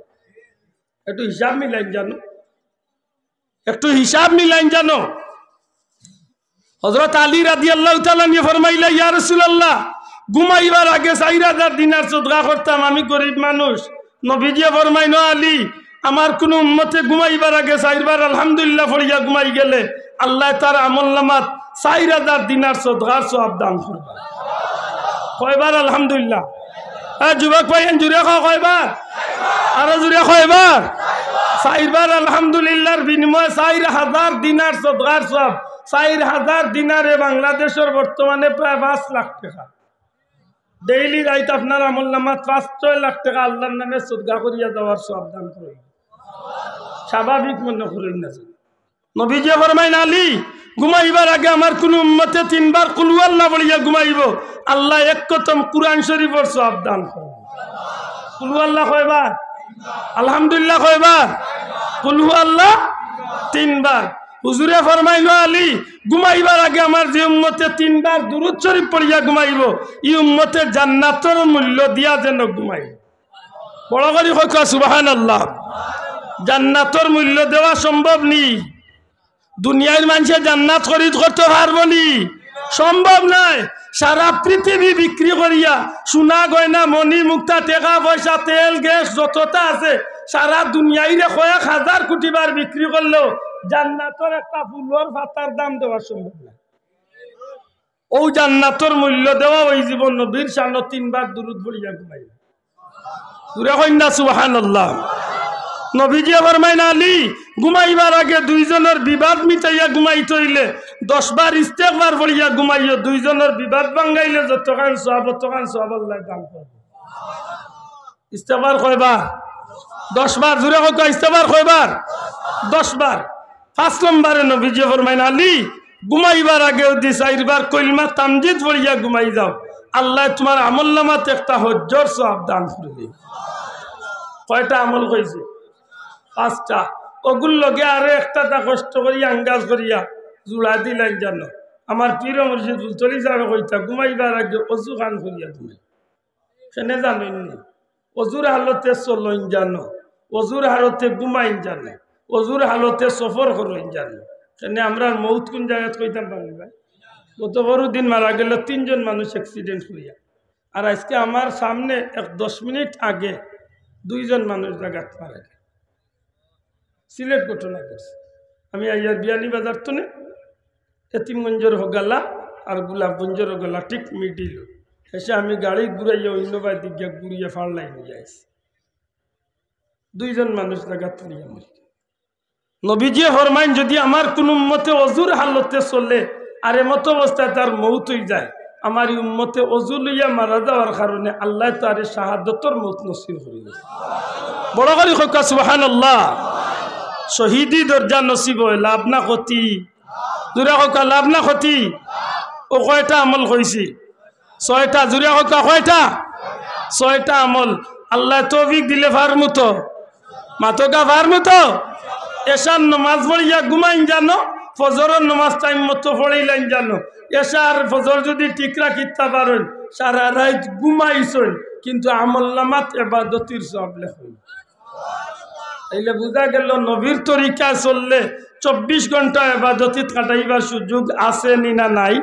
একটু হিসাব মিলাইন জানো, একটু হিসাব মিলাইন জানো। হযরত আলী রাদিয়াল্লাহু তাআলা আনহু ফরমাইলা, "ইয়া রাসূলুল্লাহ, ঘুমাইবার আগে চাইর হাজার দিনার সদকা করতাম, আমি গরিব মানুষ, নবীজিয়ে ফরমাইন, "ও আলী, আমার কুনু উম্মতে ঘুমাইবার আগে চাইরবার আলহামদুলিল্লাহ পড়িয়া ঘুমাই গেলে আল্লায় তার আমলনামাত চাইর হাজার দিনার সদকার সওয়াব দান করবা।" কয়বার আলহামদুলিল্লাহ? এ যুবক ভাই, এন জুরে কও কয়বার? আরো জুরে কয়বার? চাইরবার আলহামদুলিল্লাহর বিনিময়ে চাইর হাজার দিনার সদকার সওয়াব। চাইর হাজার দিনারে বাংলাদেশর বর্তমানে প্রায় পাঁচ লাখ টেকা। ডেইলি রাইত আপনার আমলনামাত পাঁচ ছয় লাখ টেকা আল্লাহর নামে সদকা করিয়া যাওয়ার সওয়াব দান করে। স্বাভাবিক মনে করইন না। নবীজিয়ে ফরমাইন, "আলী, ঘুমাইবার আগে আমার কুনু উম্মতে তিনবার কুলহু আল্লাহ পড়িয়া ঘুমাইবো, আল্লায় এক খতম কুরআন শরীফর সওয়াব দান করবো।" কুলহু আল্লাহ কয়বার? আলহামদুলিল্লাহ কয়বার? কুলহু আল্লাহ তিনবার। হুজুরে ফরমাইন, "ও আলী, ঘুমাইবার আগে আমার যে উম্মতে তিনবার দুরূদ শরীফ পড়িয়া ঘুমাইবো, ই উম্মতে জান্নাতর মূল্য দিয়া যেন ঘুমাইবো।" বড় করি কউক্কা সুবহানাল্লাহ। জান্নাতর মূল্য দেওয়া সম্ভব নি? দুনিয়ার মানষে জান্নাত খরিদ করতো পারবো নি? সম্ভব নায়। সারা পৃথিবী বিক্রি করিয়া, সোনা গয়না মণি মুক্তা টেকা পয়সা তেল গ্যাস যততা আছে, সারা দুনিয়াইরে কয়েক হাজার কুটি বার বিক্রি করলেও জান্নাতর একটা ফুলর পাতার দাম দেওয়া সম্ভব নায়। অউ জান্নাতর মূল্য দেওয়া অইযিবো নবীর শানো তিনবার দুরূদ পড়িয়া ঘুমাইলে। জুরে কইন না সুবহানাল্লাহ। নবীজিয়ে ফরমাইন, "আলী, ঘুমাইবার আগে দুইজনর বিবাদ মিটাইয়া ঘুমাইতে অইলে দশবার ইস্তেগফার পড়িয়া ঘুমাইও, দুইজনর বিবাদ ভাঙ্গাইলে যতখান সওয়াব, অতখান সওয়াব আল্লায় দান করবো।" ইস্তেগফার কয়বার? দশবার। জুরে কউক্কা, ইস্তেগফার কয়বার? দশবার। পাঁচ নম্বরে নবীজিয়ে ফরমাইন, "আলী, ঘুমাইবার আগে যুদি চাইরবার কলমা তামজিদ পড়িয়া ঘুমাই যাও, আল্লায় তুমার আমলনামাত একটা হজ্জর সওয়াব দান করবো।" কয়টা আমল কইছি? পাঁচটা। অগুর লগে আরো একটা তা কষ্ট করিয়া আঙ্গাজ করিয়া জুড়া দিলাইন জানো। আমার পীর মুর্শিদ ফুলতলি সাবে কইতা, "ঘুমাইবার আগে অজু খান করিয়া ঘুমাই।" কেনে জানইন নি? অজুর হালতে চলইন জানো, অজুর হালতে ঘুমাইন জানো, অজুর হালতে সফর করইন জানো। কেনে আমরার মউত কুন জাগাত কইতাম পারি ভাই? গত পরশু দিন মারা গেল তিনজন মানুষ accident করিয়া, আর আইজকে আমার সামনে এক দশ মিনিট আগে দুইজন মানুষ জাগাত মারা গেল। সিলেট ঘটনা ঘটছে। আমি আইয়ার বিয়ানীবাজার তনে এতিমগঞ্জর হগালা আর গোলাপগঞ্জর হগালা ঠিক middle। শেষে আমি গাড়ি ঘুরাইয়া অইন্য বায় দিকে ঘুরিয়া ফাড়লাই নিয়া আইছি। দুইজন মানুষ জাগাত পড়িয়া মরি। নবীজিয়ে ফরমাইন, "যুদি আমার কুনু উম্মতে অজুর হালতে চলে আর এমত অবস্থায় তার মউত অইযায়, আমার ই উম্মতে অজু লইয়া মারা যাওয়ার কারণে আল্লায় তারে শাহাদতর মউত নসিব করি দিছে।" বড় করি কউক্কা সুবহানাল্লাহ। শহীদি দরজা নসিব অয়, লাভ না ক্ষতি? জুরে কউক্কা, লাভ না ক্ষতি? অউ কয়টা আমল কইছি? ছয়টা। জুরে কউক্কা, কয়টা? ছয়টা আমল। আল্লায় তৌফিক দিলে পারমু তো? মাতউক্কা, পারমু তো? এশার নমাজ পড়িয়া ঘুমাইন জানো, ফজরর নমাজ time মতো পড়িলাইন জানো। এশা আর ফজর যুদি ঠিক রাখিতা পারইন, সারা রাইত ঘুমাইছইন, কিন্তু আমলনামাত এবাদতির সওয়াব লেখইন। তাইলে বুঝা গেল নবীর তরিকায় চললে চব্বিশ ঘন্টা এবাদতিত কাটাইবার সুযোগ আছে নি না নাই?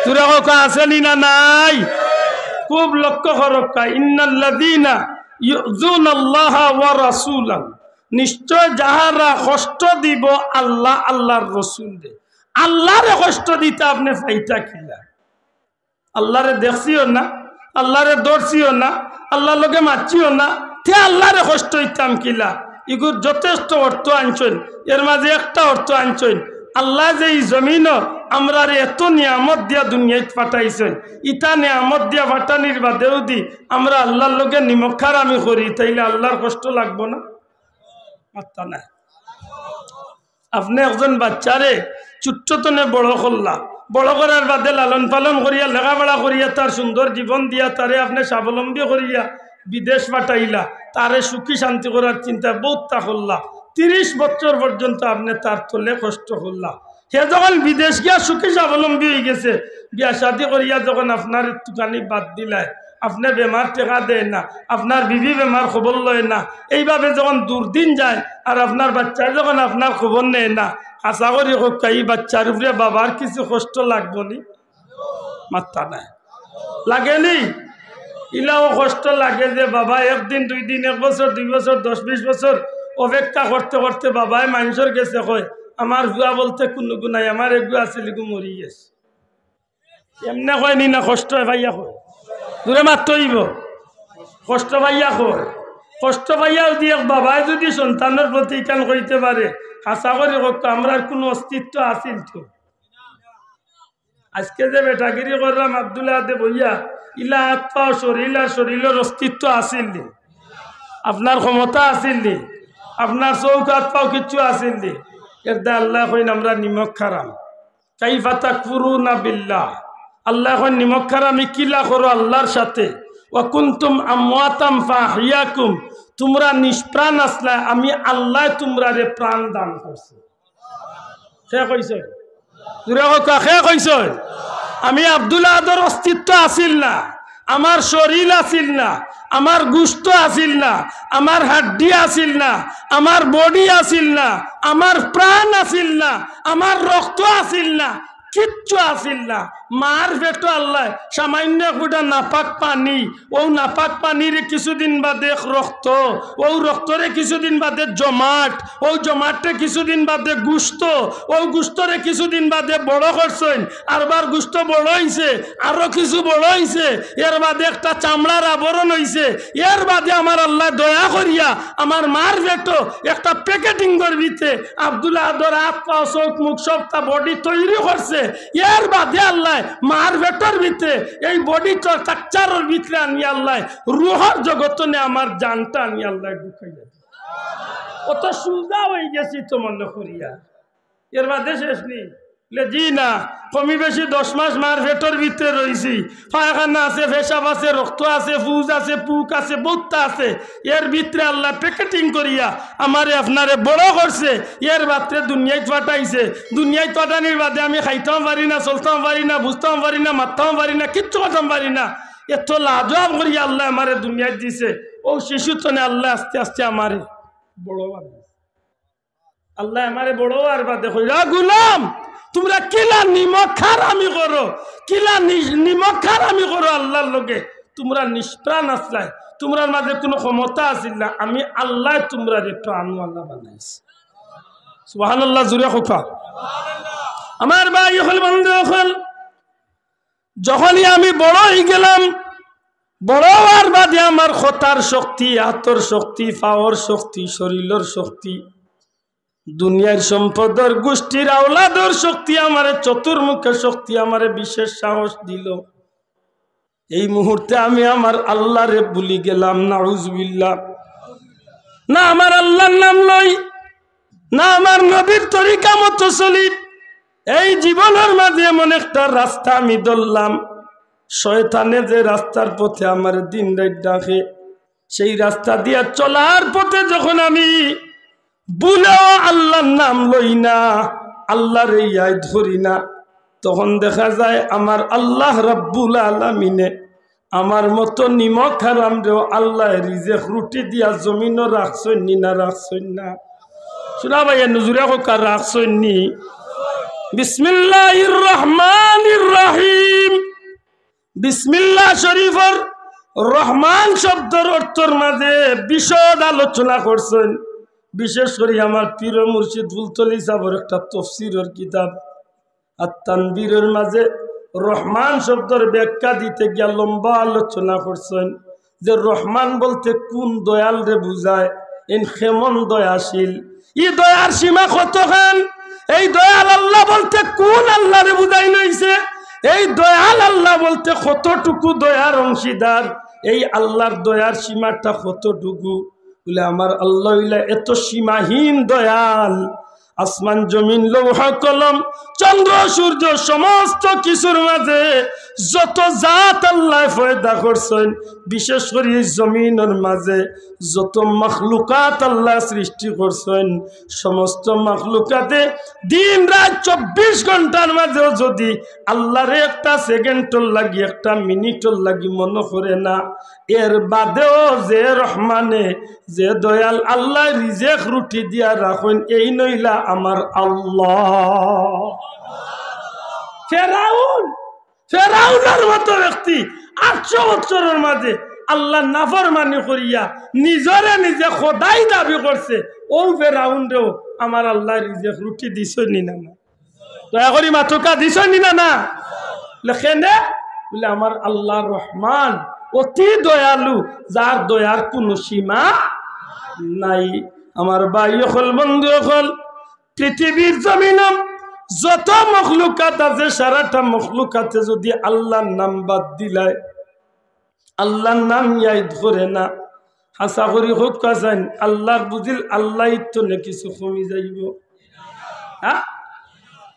জুরে কউক্কা, আছে নি না নাই? খুব লক্ষ্য করউক্কা, ইন্নাল্লাযীনা ইউযুনাল্লাহা ওয়া রাসূলাহু, নিশ্চয় যাহারা কষ্ট দিবো আল্লাহ, আল্লাহর রসুলরে। আল্লাহরে কষ্ট দিতা আপনে পাইতা কিলা? আল্লাহরে দেখছিও না, আল্লাহরে ধরছিও না, আল্লাহর লগে মাতছিও না, তে আল্লাহরে কষ্ট দিতাম কিলা? ইগুর যথেষ্ট অর্থ আনছইন, এর মাঝে একটা অর্থ আনছইন, আল্লায় যে ই জমিনো আমরারে এত নিয়ামত দিয়া দুনিয়াত পাঠাইছইন, ইতা নিয়ামত দিয়া পাঠানির বাদেও যুদি আমরা আল্লাহর লগে নিমক হারামি করি, তাইলে আল্লাহর কষ্ট লাগবো না? মাত্তা নাই। আপনে একজন বাচ্চারে ছোট্ট তনে বড় করলা, বড় করার বাদে লালন পালন করিয়া, লেখাপড়া করিয়া, তার সুন্দর জীবন দিয়া, তারে আপনে স্বাবলম্বী করিয়া বিদেশ পাঠাইলা, তারে সুখী শান্তি করার চিন্তা বউততা করলা। তিরিশ বছর পর্যন্ত আপনে তার তলে কষ্ট করলা। হে যখন বিদেশ গিয়া সুখী স্বাবলম্বী অইগেছে, বিয়া শাদি করিয়া যখন আপনার তুকানি বাদ দিলায়, আপনে বেমার টেকা দেয় না, আপনার বিবি বেমার খবর লয় না, এইভাবে যখন দুর্দিন যায়, আর আপনার বাচ্চায় যখন আপনার খবর নেয় না, আশা করি কউক্কা, ই বাচ্চার উপরে বাবার কিছু কষ্ট লাগবো নি? মাত্তা নাই। লাগে নি? ইলাও কষ্ট লাগে যে বাবা একদিন, দুই দিন, এক বছর, দুই বছর, দশ বিশ বছর অপেক্ষা করতে করতে বাবায় মানষর গেছে কয়, "আমার ফুয়া বলতে কুনু গু নাই, আমার এগু আছিল, এগু মরি গেছে।" এমনে কয় নি না, কষ্ট পাইয়া কয়। জুরে মাততে অইবো। কষ্ট পাইয়া কয়। কষ্ট পাইয়া যদি এক বাবায় যদি সন্তানর প্রতি ইখান কইতে পারে, হাছা করি কউক্কা, আমরার কুনু অস্তিত্ব আছিল তো? আজকে যে বেটাগিরি করলাম আব্দুল আহাদে বইয়া, ইলা আত পাও শরীল আর শরীলর অস্তিত্ব আছিল নি? আপনার ক্ষমতা আছিল নি? আপনার চউখ আত পাও কিচ্ছু আছিল নি? এর দা আল্লায় কইন আমরা নিমক খারাম। কাইফা তাকফুরুনা বিল্লাহ। আল্লায় কইন নিমক খারামি কিলা করো আল্লার সাথে। ওয়া কুনতুম আমওয়াতাম ফাআহইয়াকুম। তুমরা নিষ্প্রাণ আছলায়, আমি আল্লায় তুমরারে প্রাণ দান করছি। কে কইছে? জুরে কউক্কা, কে কইছে? আমি আব্দুল আহাদর অস্তিত্ব আছিল না, আমার শরীল আছিল না, আমার গুস্ত আছিল না, আমার হাড্ডি আছিল না, আমার বডি আছিল না, আমার প্রাণ আছিল না, আমার রক্ত আছিল না, কিচ্ছু আছিল না। মার পেটো আল্লায় সামান্য এক ফুটা নাপাক পানি, অউ নাপাক পানিরে কিছুদিন বাদে এক রক্ত, অউ রক্তরে কিছুদিন বাদে জমাট, অউ জমাটরে কিছুদিন বাদে গুস্ত, অউ গুস্তরে কিছুদিন বাদে বড় করছইন, আরবার গুস্ত বড় অইছে, আরো কিছু বড় অইছে, এর বাদে একটা চামড়ার আবরণ অইছে, এর বাদে আমার আল্লায় দয়া করিয়া আমার মার পেটো একটা প্যাকেটিংর ভিতরে আব্দুল আহাদর আত পাও চউখ মুখ সবটা বডি তৈরি করছে। এর বাদে আল্লায় মার পেটর ভিতরে এই বডি তো স্ট্রাকচারর ভিতরে আনি আল্লায় রুহর জগতনে আমার জানটা আনি আল্লায় ঢুকাইয়া দিছে। অত সুজা অইগেছি তো মনো করিয়া। এর বাদে শেষ নি? বলে, "জি না, কমি বেশি দশ মাস মার পেটর ভিতরে রইছি। পায়খানা আছে, পেশাব আছে, রক্ত আছে, পুজ আছে, পুক আছে, বউততা আছে। এর ভিতরে আল্লায় প্যাকেটিং করিয়া আমারে আপনারে বড় করছে। এর বাদে দুনিয়াইত পাঠাইছে। দুনিয়াইত পাঠানির বাদে আমি খাইতাম পারি না, চলতাম পারি না, বুঝতাম পারি না, মাততাম পারি না, কিচ্ছু করতাম পারি না। এত লাজুয়াব করিয়া আল্লায় আমারে দুনিয়াইত দিছে।" অউ শিশু তনে আল্লায় আস্তে আস্তে আমারে বড় বানাইছে। আল্লায় আমারে বড় অওয়ার বাদে কইরা, "গুলাম, তুমরা কিলা নিমক হারামি করো, কিলা নি-, নিমক হারামি করো আল্লার লগে। তুমরা নিষ্প্রাণ আছলায়, তুমরার মাঝে কুনু ক্ষমতা আছিল না, আমি আল্লায় তুমরারে প্রাণওয়ালা বানাইছি।" সুবহানাল্লাহ, জুরে কউক্কা। আমার ভাই অকল, বন্ধু অকল, যখনই আমি বড় অইগেলাম, বড় অওয়ার বাদে আমার কথার শক্তি, আতর শক্তি, পাওর শক্তি, শরীলর শক্তি, দুনিয়ার সম্পদর গুষ্টির আওলাদর শক্তি, আমারে চতুর্মুখে শক্তি, আমারে বিশেষ সাহস দিলো। এই মুহূর্তে আমি আমার আল্লারে ভুলি গেলাম, নাউজুবিল্লাহ। না আমার আল্লার নাম লই, না আমার নবীর তরিকা মতো চলি। এই জীবনর মাঝে এমন একটা রাস্তা আমি ধরলাম, শয়তানে যে রাস্তার পথে আমারে দিন রাইত ডাকে, সেই রাস্তা দিয়া চলার পথে যখন আমি ভুলেও আল্লার নাম লই না, আল্লারে ইয়াদ করি না, তখন দেখা যায় আমার আল্লাহ রাব্বুল আলামিনে আমার মতো নিমক হারামরেও আল্লায় রিজেক রুটি দিয়া জমিনো রাখছইন নি না রাখছইন না? শুনা ভাই, নজুরে কউক্কা, রাখছইন নি? বিসমিল্লাহির রহমানির রহিম। বিসমিল্লাহ শরীফর রহমান শব্দর অর্থর মাঝে বিশদ আলোচনা করছইন। বিশেষ করি আমার পীর মুর্শিদ ফুলতলি সাহেবর একটা তফসিরর কিতাব আত তানবীরর মাঝে রহমান শব্দর ব্যাখ্যা দিতে গিয়া লম্বা আলোচনা করছইন যে রহমান বলতে কোন দয়ালরে বুঝায়, এন কেমন দয়াশীল, ই দয়ার সীমা কতখান, এই দয়াল আল্লাহ বলতে কোন আল্লাহরে বুঝাইন অইছে, এই দয়াল আল্লাহ বলতে কতটুকু দয়ার অংশীদার, এই আল্লাহর দয়ার সীমাটা কতটুকু। বলে, আমার আল্লাহ অইলা এত সীমাহীন দয়াল, আসমান জমিন লৌহ কলম চন্দ্র সূর্য সমস্ত কিছুর মাঝে যত জাত আল্লায় পয়দা করছইন, বিশেষ করি এই জমিনর মাঝে যত মখলুকাত আল্লায় সৃষ্টি করছইন, সমস্ত মখলুকাতে দিন রাইত চব্বিশ ঘন্টার মাঝেও যদি আল্লারে একটা সেকেন্ডর লাগি, একটা মিনিটর লাগি মনো করে না, এর বাদেও যে রহমানে, যে দয়াল আল্লায় রিজেক রুটি দিয়া রাখইন, এইন অইলা আমার আল্লাহ। ফেরাউন, ফেরাউনর মতো ব্যক্তি আটশো বছরর মাঝে আল্লার নাফরমানি করিয়া নিজরে নিজে খোদাই দাবি করছে, অউ ফেরাউনরেও আমার আল্লায় রিজেক রুটি দিছইন নি না, না? দয়া করি মাতউক্কা, দিছইন নি না, না? লেখে নে, বুলে, আমার আল্লাহ রহমান, অতি দয়ালু, যার দয়ার কুনু সীমা নাই। আমার ভাই অকল, বন্ধু অকল, পৃথিবীর জমিনো যত মখলুকাত আছে, সারাটা মখলুকাতে যদি আল্লার নাম বাদ দিলায়, আল্লার নাম ইয়াদ করে না, হাছা করি কউক্কা চাইন, আল্লার বুঝিল আল্লাইর তনে কিছু কমি যাইবো? হ্যাঁ,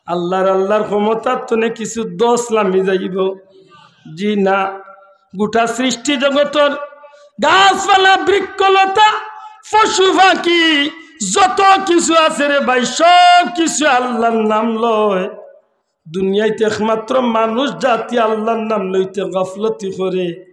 আল্লার, আল্লার ক্ষমতার তনে কিছু দোষ লামি যাইবো? জি না। গোটা সৃষ্টি জগতর গাছপালা, বৃক্ষলতা, পশু পাখি, যত কিছু আছে রে ভাই, সব কিছু আল্লার নাম লয়। দুনিয়াইত একমাত্র মানুষ জাতি আল্লার নাম লইতে গাফলতি করে।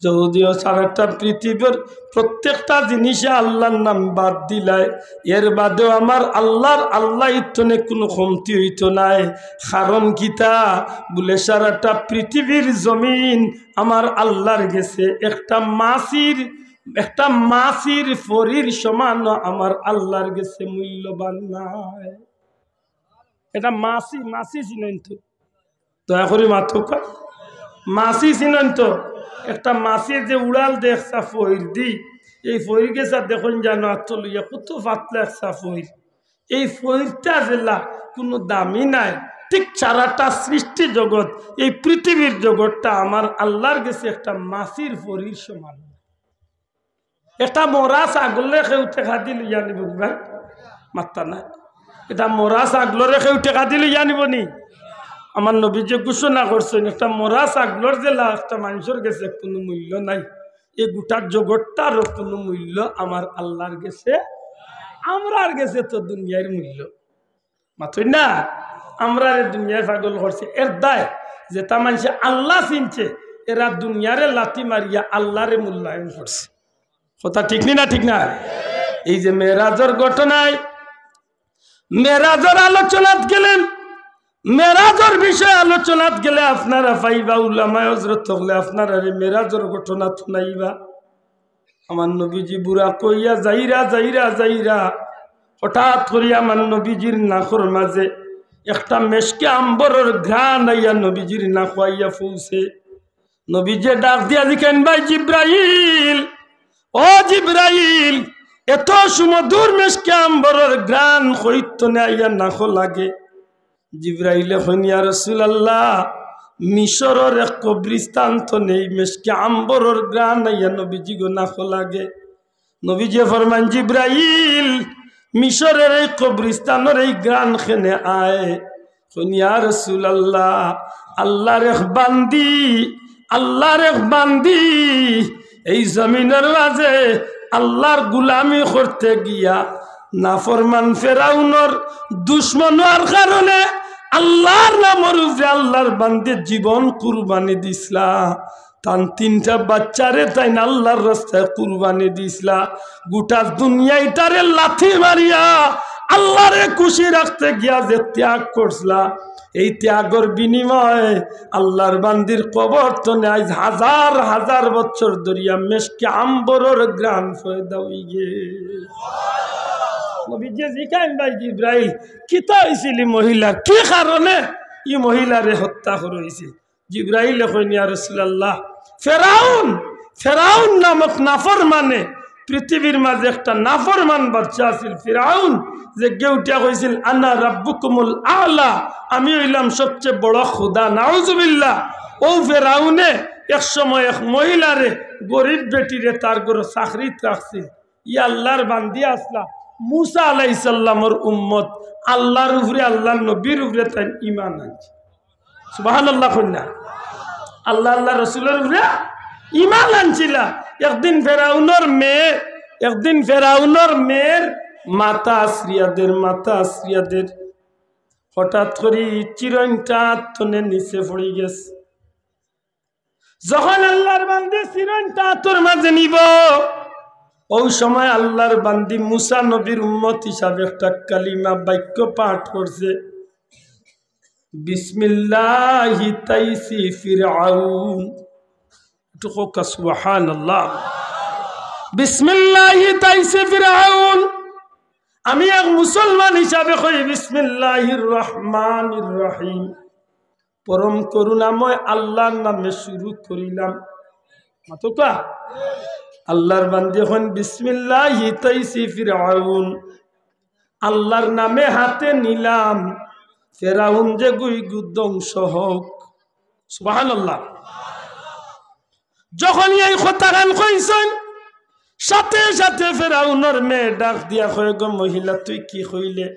যদিও সারাটা পৃথিবীর প্রত্যেকটা জিনিসে আল্লার নাম বাদ দিলায়, এর বাদেও আমার আল্লার, আল্লাইর তনে কুনু কমতি অইতো নায়। কারণ কিতা? বুলে, সারাটা পৃথিবীর জমিন আমার আল্লার গেছে একটা মাছির, একটা মাছির ফড়ির সমানও আমার আল্লার গেছে মূল্যবান নায়। এটা মাছি, মাছি চিনইন তো? দয়া করি মাতউক্কা। মাছি চিনইন তো? একটা মাছিয়ে যে উড়াল দেয় একছা ফড়ির দি, এই ফড়ির গেছা দেখইন জানো আতো লইয়া, কত পাতলা একছা ফড়ির। এই ফড়িরটা যেলা কুনু দামি নায়, ঠিক সারাটা সৃষ্টি জগত, এই পৃথিবীর জগতটা আমার আল্লার গেছে একটা মাছির ফড়ির সমান। একটা মরা ছাগলরে কেউ টেকা দি লইয়া নিবো নি ভাই? মাত্তা নাই। এটা মরা ছাগলরে কেউ টেকা দি লইয়া নিবো নি? আমার নবীজিয়ে ঘোষণা করছইন, একটা মরা ছাগলর যেলা একটা মানষর গেছে কুনু মূল্য নাই, এই গোটা জগতটারও কুনু মূল্য আমার আল্লার গেছে, আমরার গেছে তো দুনিয়ার মূল্য। মাতইন না? আমরারে দুনিয়ায় পাগল করছে। এর দায় যেতা মানষে আল্লা চিনছে, এরা দুনিয়ারে লাথি মারিয়া আল্লারে মূল্যায়ন করছে। কথা ঠিক নি না? ঠিক না? এই যে মেরাজর ঘটনায়, মেরাজর আলোচনাত গেলে, মেরাজর বিষয়ে আলোচনাত গেলে আপনারা পাইবা, উলামায়ে হজরত অকলে আপনারারে মেরাজর ঘটনা হুনাইবা। আমার নবীজি বুরাক অইয়া যাইরা, যাইরা, যাইরা, হঠাৎ করি আমার নবীজির নাকর মাঝে একটা মেশকে আম্বরর ঘ্রাণ আইয়া নবীজির নাকো আইয়া পৌঁছে। নবীজিয়ে ডাক দিয়া জিকাইন, "ভাই জিব্রাইল, ও জিব্রাইল, এত সুমধুর মেশকে আম্বরর ঘ্রাণ কইর তনে আইয়া নাকো লাগে?" জিব্রাইলে কইন, "ইয়া রাসূলুল্লাহ, মিশরর এক কবরিস্তান তনে মেশকে আম্বরর ঘ্রাণ আইয়া নবীজিগো নাকো লাগে।" নবীজিয়ে ফরমাইন, "জিব্রাইল, মিশরর এই কবরিস্তানর এই ঘ্রাণ কেনে আয়?" কইন, "ইয়া রাসূলুল্লাহ, আল্লার এক বান্দি, আল্লার এক বান্দি এই জমিনর মাঝে আল্লার গুলামি করতে গিয়া নাফরমান ফেরাউনর দুশমন অওয়ার কারণে আল্লার নামর উপরে আল্লার বান্দি জীবন কুরবানি দিছলা। তান তিনটা বাচ্চারে তাইন আল্লার রাস্তায় কুরবানি দিছলা। গোটা দুনিয়াটারে লাথি মারিয়া আল্লারে খুশি রাখতে গিয়া যে ত্যাগ করছলা, এই ত্যাগর বিনিময়ে আল্লার বান্দির কবর তনে আইজ হাজার হাজার বছর ধরিয়া মেশকে আম্বরর ঘ্রাণ পয়দা অইগেছে।" নবীজিয়ে জিকাইন, "ভাই জিব্রাইল, কিতা অইছিল ই মহিলার? কি কারণে ই মহিলারে হত্যা করা অইছিল?" জিব্রাইলে কইন, "ইয়া রাসূলুল্লাহ, ফেরাউন, ফেরাউন নামক নাফরমানে, পৃথিবীর মাঝে একটা নাফরমান বাদশা আছিল ফেরাউন, যেগিয়ে উঠিয়া কইছিল, 'আনা রাব্বুকুমুল আ'লা, আমি অইলাম সবচেয়ে বড় খোদা।'" নাউজুবিল্লাহ। অউ ফেরাউনে এক সময় এক মহিলারে, গরিব বেটিরে তার ঘরো চাকরিত রাখছিল। ই আল্লার বান্দি আছলা, মুসা আলাইহিস সালামর উম্মত, আল্লার উপরে, আল্লার নবীর উপরে তাইন ঈমান আনছে। সুবহানাল্লাহ কইন না। আল্লা, আল্লার রসুলর উপরে ঈমান আনছিলা। একদিন ফেরাউনর মেয়ে, একদিন ফেরাউনর মেয়ের মাথা আছড়িয়া দের, মাথা আছড়িয়া দের। হঠাৎ করি চিরইনটা আত তনে নিচে পড়ি গেছে। যখন আল্লার বান্দি চিরইনটা আতর মাঝে নিবো, অউ সময় আল্লার বান্দি মুসা নবীর উম্মত হিসাবে একটা কালিমা, বাক্য পাঠ করছে, "বিসমিল্লাহি তাইসি ফিরআউন।" একটু কউক্কা সুবহানাল্লাহ। বিসমিল্লাহি তাইসি ফিরআউন। আমি এক মুসলমান হিসাবে কই, বিসমিল্লাহির রহমানির রহিম। পরম করুণাময় আল্লাহর নামে শুরু করিলাম। মাতউক্কা। আল্লাহর বান্দি অখন, বিসমিল্লাহি তাইসি ফিরআউন। আল্লাহর নামে হাতে নিলাম, ফেরাউন যেগু ইগু ধ্বংস হউক। সুবহানাল্লাহ। যখন এই কথাখান কইছইন, সাথে সাথে ফেরাউনর মেয়ে ডাক দিয়া কয়, "গো মহিলা, তুই কি কইলে?"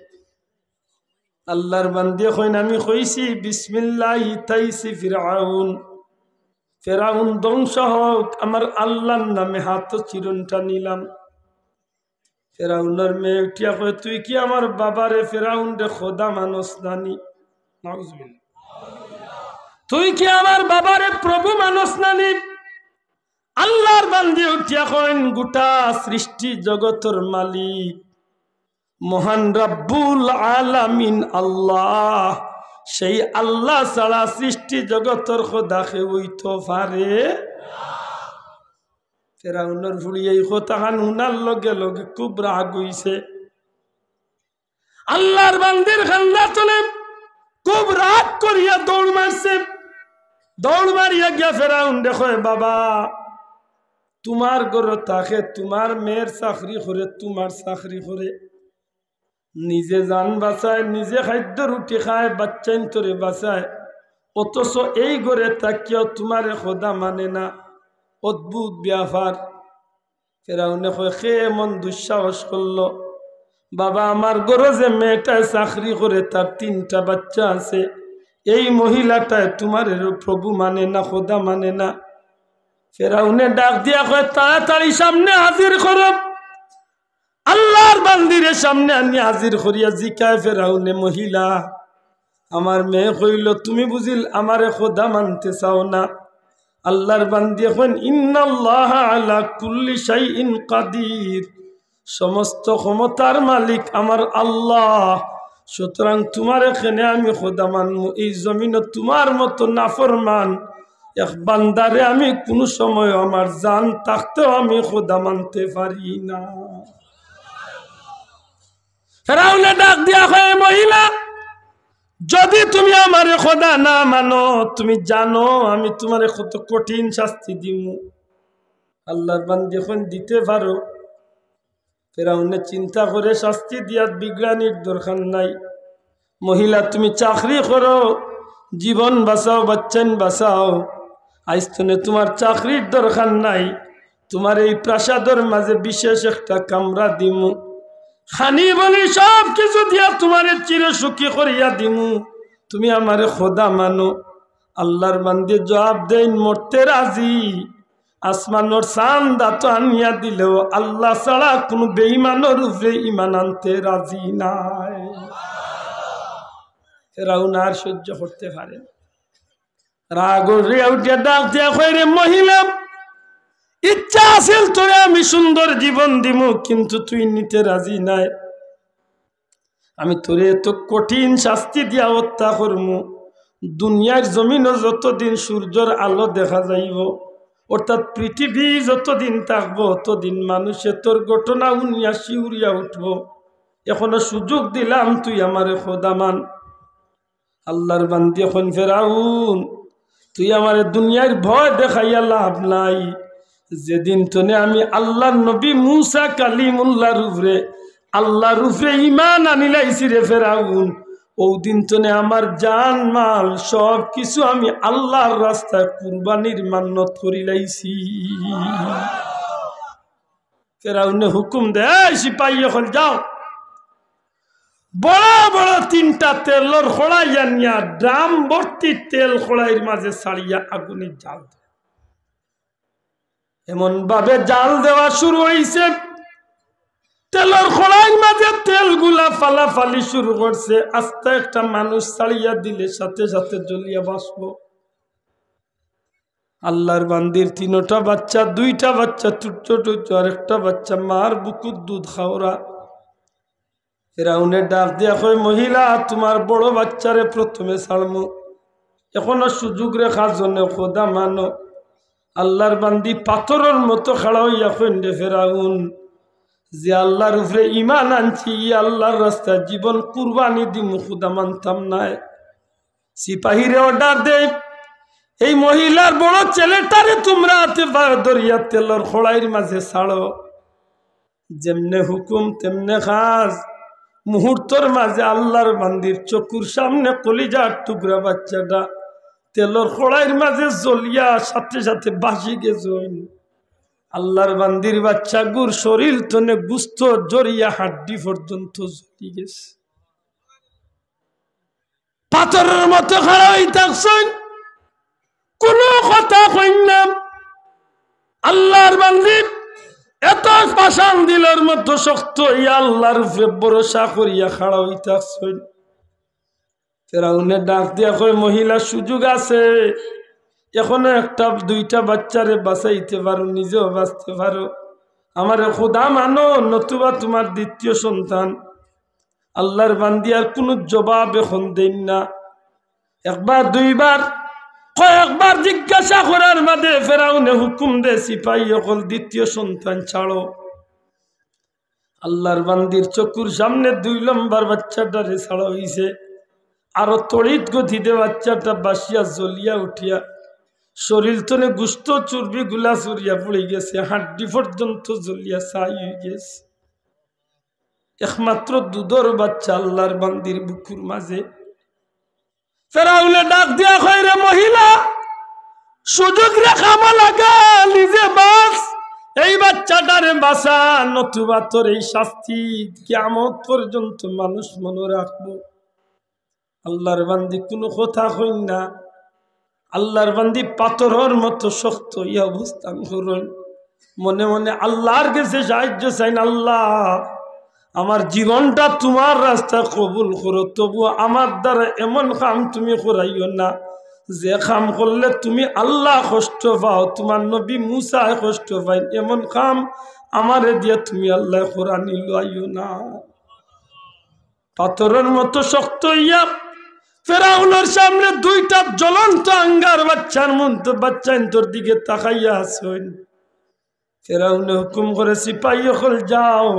আল্লাহর বান্দিয়ে কইন, "আমি কইছি, বিসমিল্লাহি তাইসি ফিরআউন, ফেরাউন ধ্বংস হউক, আমার আল্লাহর নামে হাতো চিরুনটা নিলাম।" ফেরাউনর মেয়ে উঠিয়া কয়, "তুই কি আমার বাবারে ফেরাউনরে খোদা মানস নানি?" নাউজুবিল্লাহ। "তুই কি আমার বাবারে প্রভু মানস নানি?" আল্লাহর বান্দি উঠিয়া কইন, "গোটা সৃষ্টি জগতর মালিক মহান রাব্বুল আলামিন আল্লাহ, সেই আল্লাহ ছাড়া সৃষ্টি জগতর খোদা কেউ অইতো পারে?" ফেরাউনর ফুড়ি এই কথাখান হুনার লগে লগে খুব রাগ অইছে। আল্লাহর বান্দির কান্দা তনে খুব রাগ করিয়া দৌড় মারছে। দৌড় মারিয়া গিয়া ফেরাউনরে কয়, "বাবা, তুমার ঘরো থাকে, তুমার মেয়ের চাকরি করে, তুমার চাকরি করে, নিজে জান বাঁচায়, নিজে খাদ্য রুটি খায়, বাচ্চাইন্তরে বাঁচায়, অথচ এই ঘরে থাকিয়াও তুমারে খোদা মানে না, অদ্ভুত ব্যাপার।" ফেরাউনে কয়, "কে এমন দুঃসাহস করলো? বাবা, আমার ঘরো যে মেয়েটায় চাকরি করে, তার তিনটা বাচ্চা আছে, এই মহিলাটায় তুমারে প্রভু মানে না, খোদা মানে না।" ফেরাউনে ডাক দিয়া কয়, "তাড়াতাড়ি সামনে হাজির করো।" আল্লাহর বান্দিরে সামনে আনি হাজির করিয়া জিকায় ফেরাউনে, "মহিলা, আমার মেয়ে কইল, তুমি বুঝিল আমারে খোদা মানতে চাও না?" আল্লাহর বান্দিয়ে কইন, "ইন্নাল্লাহা আলা কুল্লি শাইইন কাদির।" সমস্ত ক্ষমতার মালিক আমার আল্লাহ, সুতরাং তুমারে কেনে আমি খোদা মানমু? এই জমিনো তুমার মতো নাফরমান এক বান্দারে আমি কুনু সময় আমার জান থাকতেও আমি খোদা মানতে পারি না। ফেরাউনে ডাক দিয়া কয়, "মহিলা, যদি তুমি আমারে খোদা না মানো, তুমি জানো আমি তুমারে কত কঠিন শাস্তি দিমু।" আল্লাহর বান্দি কইন, "দিতে পারো।" ফেরাউনে চিন্তা করে, "শাস্তি দিয়াত বিগড়ানির দরকার নাই। মহিলা, তুমি চাকরি করো, জীবন বাঁচাও, বাচ্চাইন বাঁচাও। আইজ তনে তুমার চাকরির দরকার নাই। তুমার এই প্রাসাদর মাঝে বিশেষ একটা কামরা দিমু, খানি বলি সব কিছু দিয়া তুমারে চির সুখী করিয়া দিমু। তুমি আমারে খোদা মানো।" আল্লাহর বান্দি জবাব দেইন, "মরতে রাজি। আসমানর চান্দ আতো আনিয়া দিলেও আল্লাহ ছাড়া কুনু বেঈমানর উপরে ঈমান আনতে রাজি নায়।" ফেরাউন আর সহ্য করতে পারে না। রাগ উঠিয়া উঠিয়া ডাক দিয়া কয়, "রে মহিলা, ইচ্ছা আছিল তোরে আমি সুন্দর জীবন দিমু, কিন্তু তুই নিতে রাজি নায়। আমি তোরে এত কঠিন শাস্তি দিয়া হত্যা করমু, দুনিয়ার জমিনো যতদিন সূর্যর আলো দেখা যাইবো, অর্থাৎ পৃথিবী যতদিন থাকবো, অতদিন মানুষে তোর ঘটনা হুনিয়া শিউরিয়া উঠবো। এখনো সুযোগ দিলাম, তুই আমারে খোদা মান।" আল্লাহর বান্দি কইন, "ফেরাউন, তুই আমারে দুনিয়ার ভয় দেখাইয়া লাভ নাই। যেদিন তনে আমি আল্লাহর নবী মুসা কালিমুল্লাহর উপরে, আল্লাহর উপরে ঈমান আনিলাইছি রে ফেরাউন, অউ দিন তনে আমার জান মাল সব কিছু আমি আল্লাহর রাস্তায় কুরবানির মান্নত করিলাইছি।" ফেরাউনে হুকুম দেয়, "এই সিপাহী অকল, যাও, বড় বড় তিনটা তেলর কড়াই আনিয়া ড্রাম ভর্তি তেল কড়াইর মাঝে ছাড়িয়া আগুনে জাল দেও।" এমন ভাবে জাল দেওয়া শুরু অইছে, তেলর কড়াইর মাঝে তেলগুলা ফালাফালি শুরু করছে। আস্তা একটা মানুষ ছাড়িয়া দিলে সাথে সাথে জ্বলিয়া বাঁচবো। আল্লাহর বান্দির তিনোটা বাচ্চা, দুইটা বাচ্চা ছোট্ট ছোট্ট, আর একটা বাচ্চা মার বুকুর দুধ খাওরা। ফেরাউনে ডাক দিয়া কয়, "মহিলা, তুমার বড় বাচ্চারে প্রথমে ছাড়মু, এখনো সুযোগ রাখা জনে খোদা মানো।" আল্লাহর বান্দি পাথরর মতো খাড়া অইয়া কইন, রে ফেরাউন, যে আল্লাহর উপরে ঈমান আনছি, ই আল্লাহর রাস্তায় জীবন কুরবানি দিমু, খুদা মানতাম নায়। সিপাহীরে অর্ডার দেয়, এই মহিলার বড় ছেলেটারে তুমরা আতে পায়ে ধরিয়া তেলর কড়াইর মাঝে ছাড়ো। যেমনে হুকুম তেমনে কাজ। মুহূর্তর মাঝে আল্লাহর বান্দির চকুর সামনে কলিজার টুকরা বাচ্চাটা তেলর কড়াইর মাঝে জ্বলিয়া সাথে সাথে বাসি গেছইন। আল্লাহর বান্দির বাচ্চাগুর শরীর তনে গুস্ত ঝরিয়া হাড্ডি পর্যন্ত জ্বলি গেছে। পাথরর মতো খাড়া অই থাকছইন, কুনু কথা কইন না। আল্লাহর বান্দি এত পাষাণ দিলর মতো শক্ত অইয়া আল্লাহর উপরে ভরসা করিয়া খাড়া অই থাকছইন। ফেরাউনে ডাক দিয়া কয়, মহিলা, সুযোগ আছে, এখনো একটা দুইটা বাচ্চারে বাঁচাইতে পারো, নিজেও বাঁচতে পারো। আমারে খুদা মানো, নতুবা তুমার দ্বিতীয় সন্তান। আল্লাহর বান্দি আর কুনু জবাব এখন দেইন না। একবার দুইবার, কয়েকবার জিজ্ঞাসা করার বাদে ফেরাউনে হুকুম দেয়, সিপাহী অকল, দ্বিতীয় সন্তান ছাড়ো। আল্লাহর বান্দির চকুর সামনে দুই নম্বর বাচ্চাটারে ছাড়া অইছে। আরো তড়িৎ গতিতে বাচ্চাটা বাসিয়া জ্বলিয়া উঠিয়া শরীর তনে গুস্ত চর্বি গুলা চুরিয়া পড়ি গেছে, হাড্ডি পর্যন্ত জ্বলিয়া ছাই অই গেছে। একমাত্র দুধর বাচ্চা আল্লাহর বান্দির বুকুর মাঝে। ফেরাউনে ডাক দিয়া কয়, রে মহিলা, সুযোগরে কামো লাগা, নিজে বাঁচ, এই বাচ্চাটারে বাঁচা, নতুবা তোর এই শাস্তি কিয়ামত পর্যন্ত মানুষ মনো রাখবো। আল্লাহর বান্দি কুনু কথা কইন না। আল্লাহর বান্দি পাথরর মতো শক্ত অইয়া অবস্থান করইন। মনে মনে আল্লাহর গেছে সাহায্য চাইন, আল্লাহ, আমার জীবনটা তুমার রাস্তায় কবুল করো, তবু আমার দ্বারা এমন কাম তুমি করাইও না, যে কাম করলে তুমি আল্লাহ কষ্ট পাও, তুমার নবী মুসায় কষ্ট পাইন, এমন কাম আমারে দিয়া তুমি আল্লাহ করানি লইও না। পাথরর মতো শক্ত অইয়া ফেরাউনর সামনে দুইটা জ্বলন্ত আঙ্গার বাচ্চার মতো বাচ্চাইন্তর দিকে তাকাইয়া আছইন। ফেরাউনে হুকুম করে, সিপাহী অকল, যাও,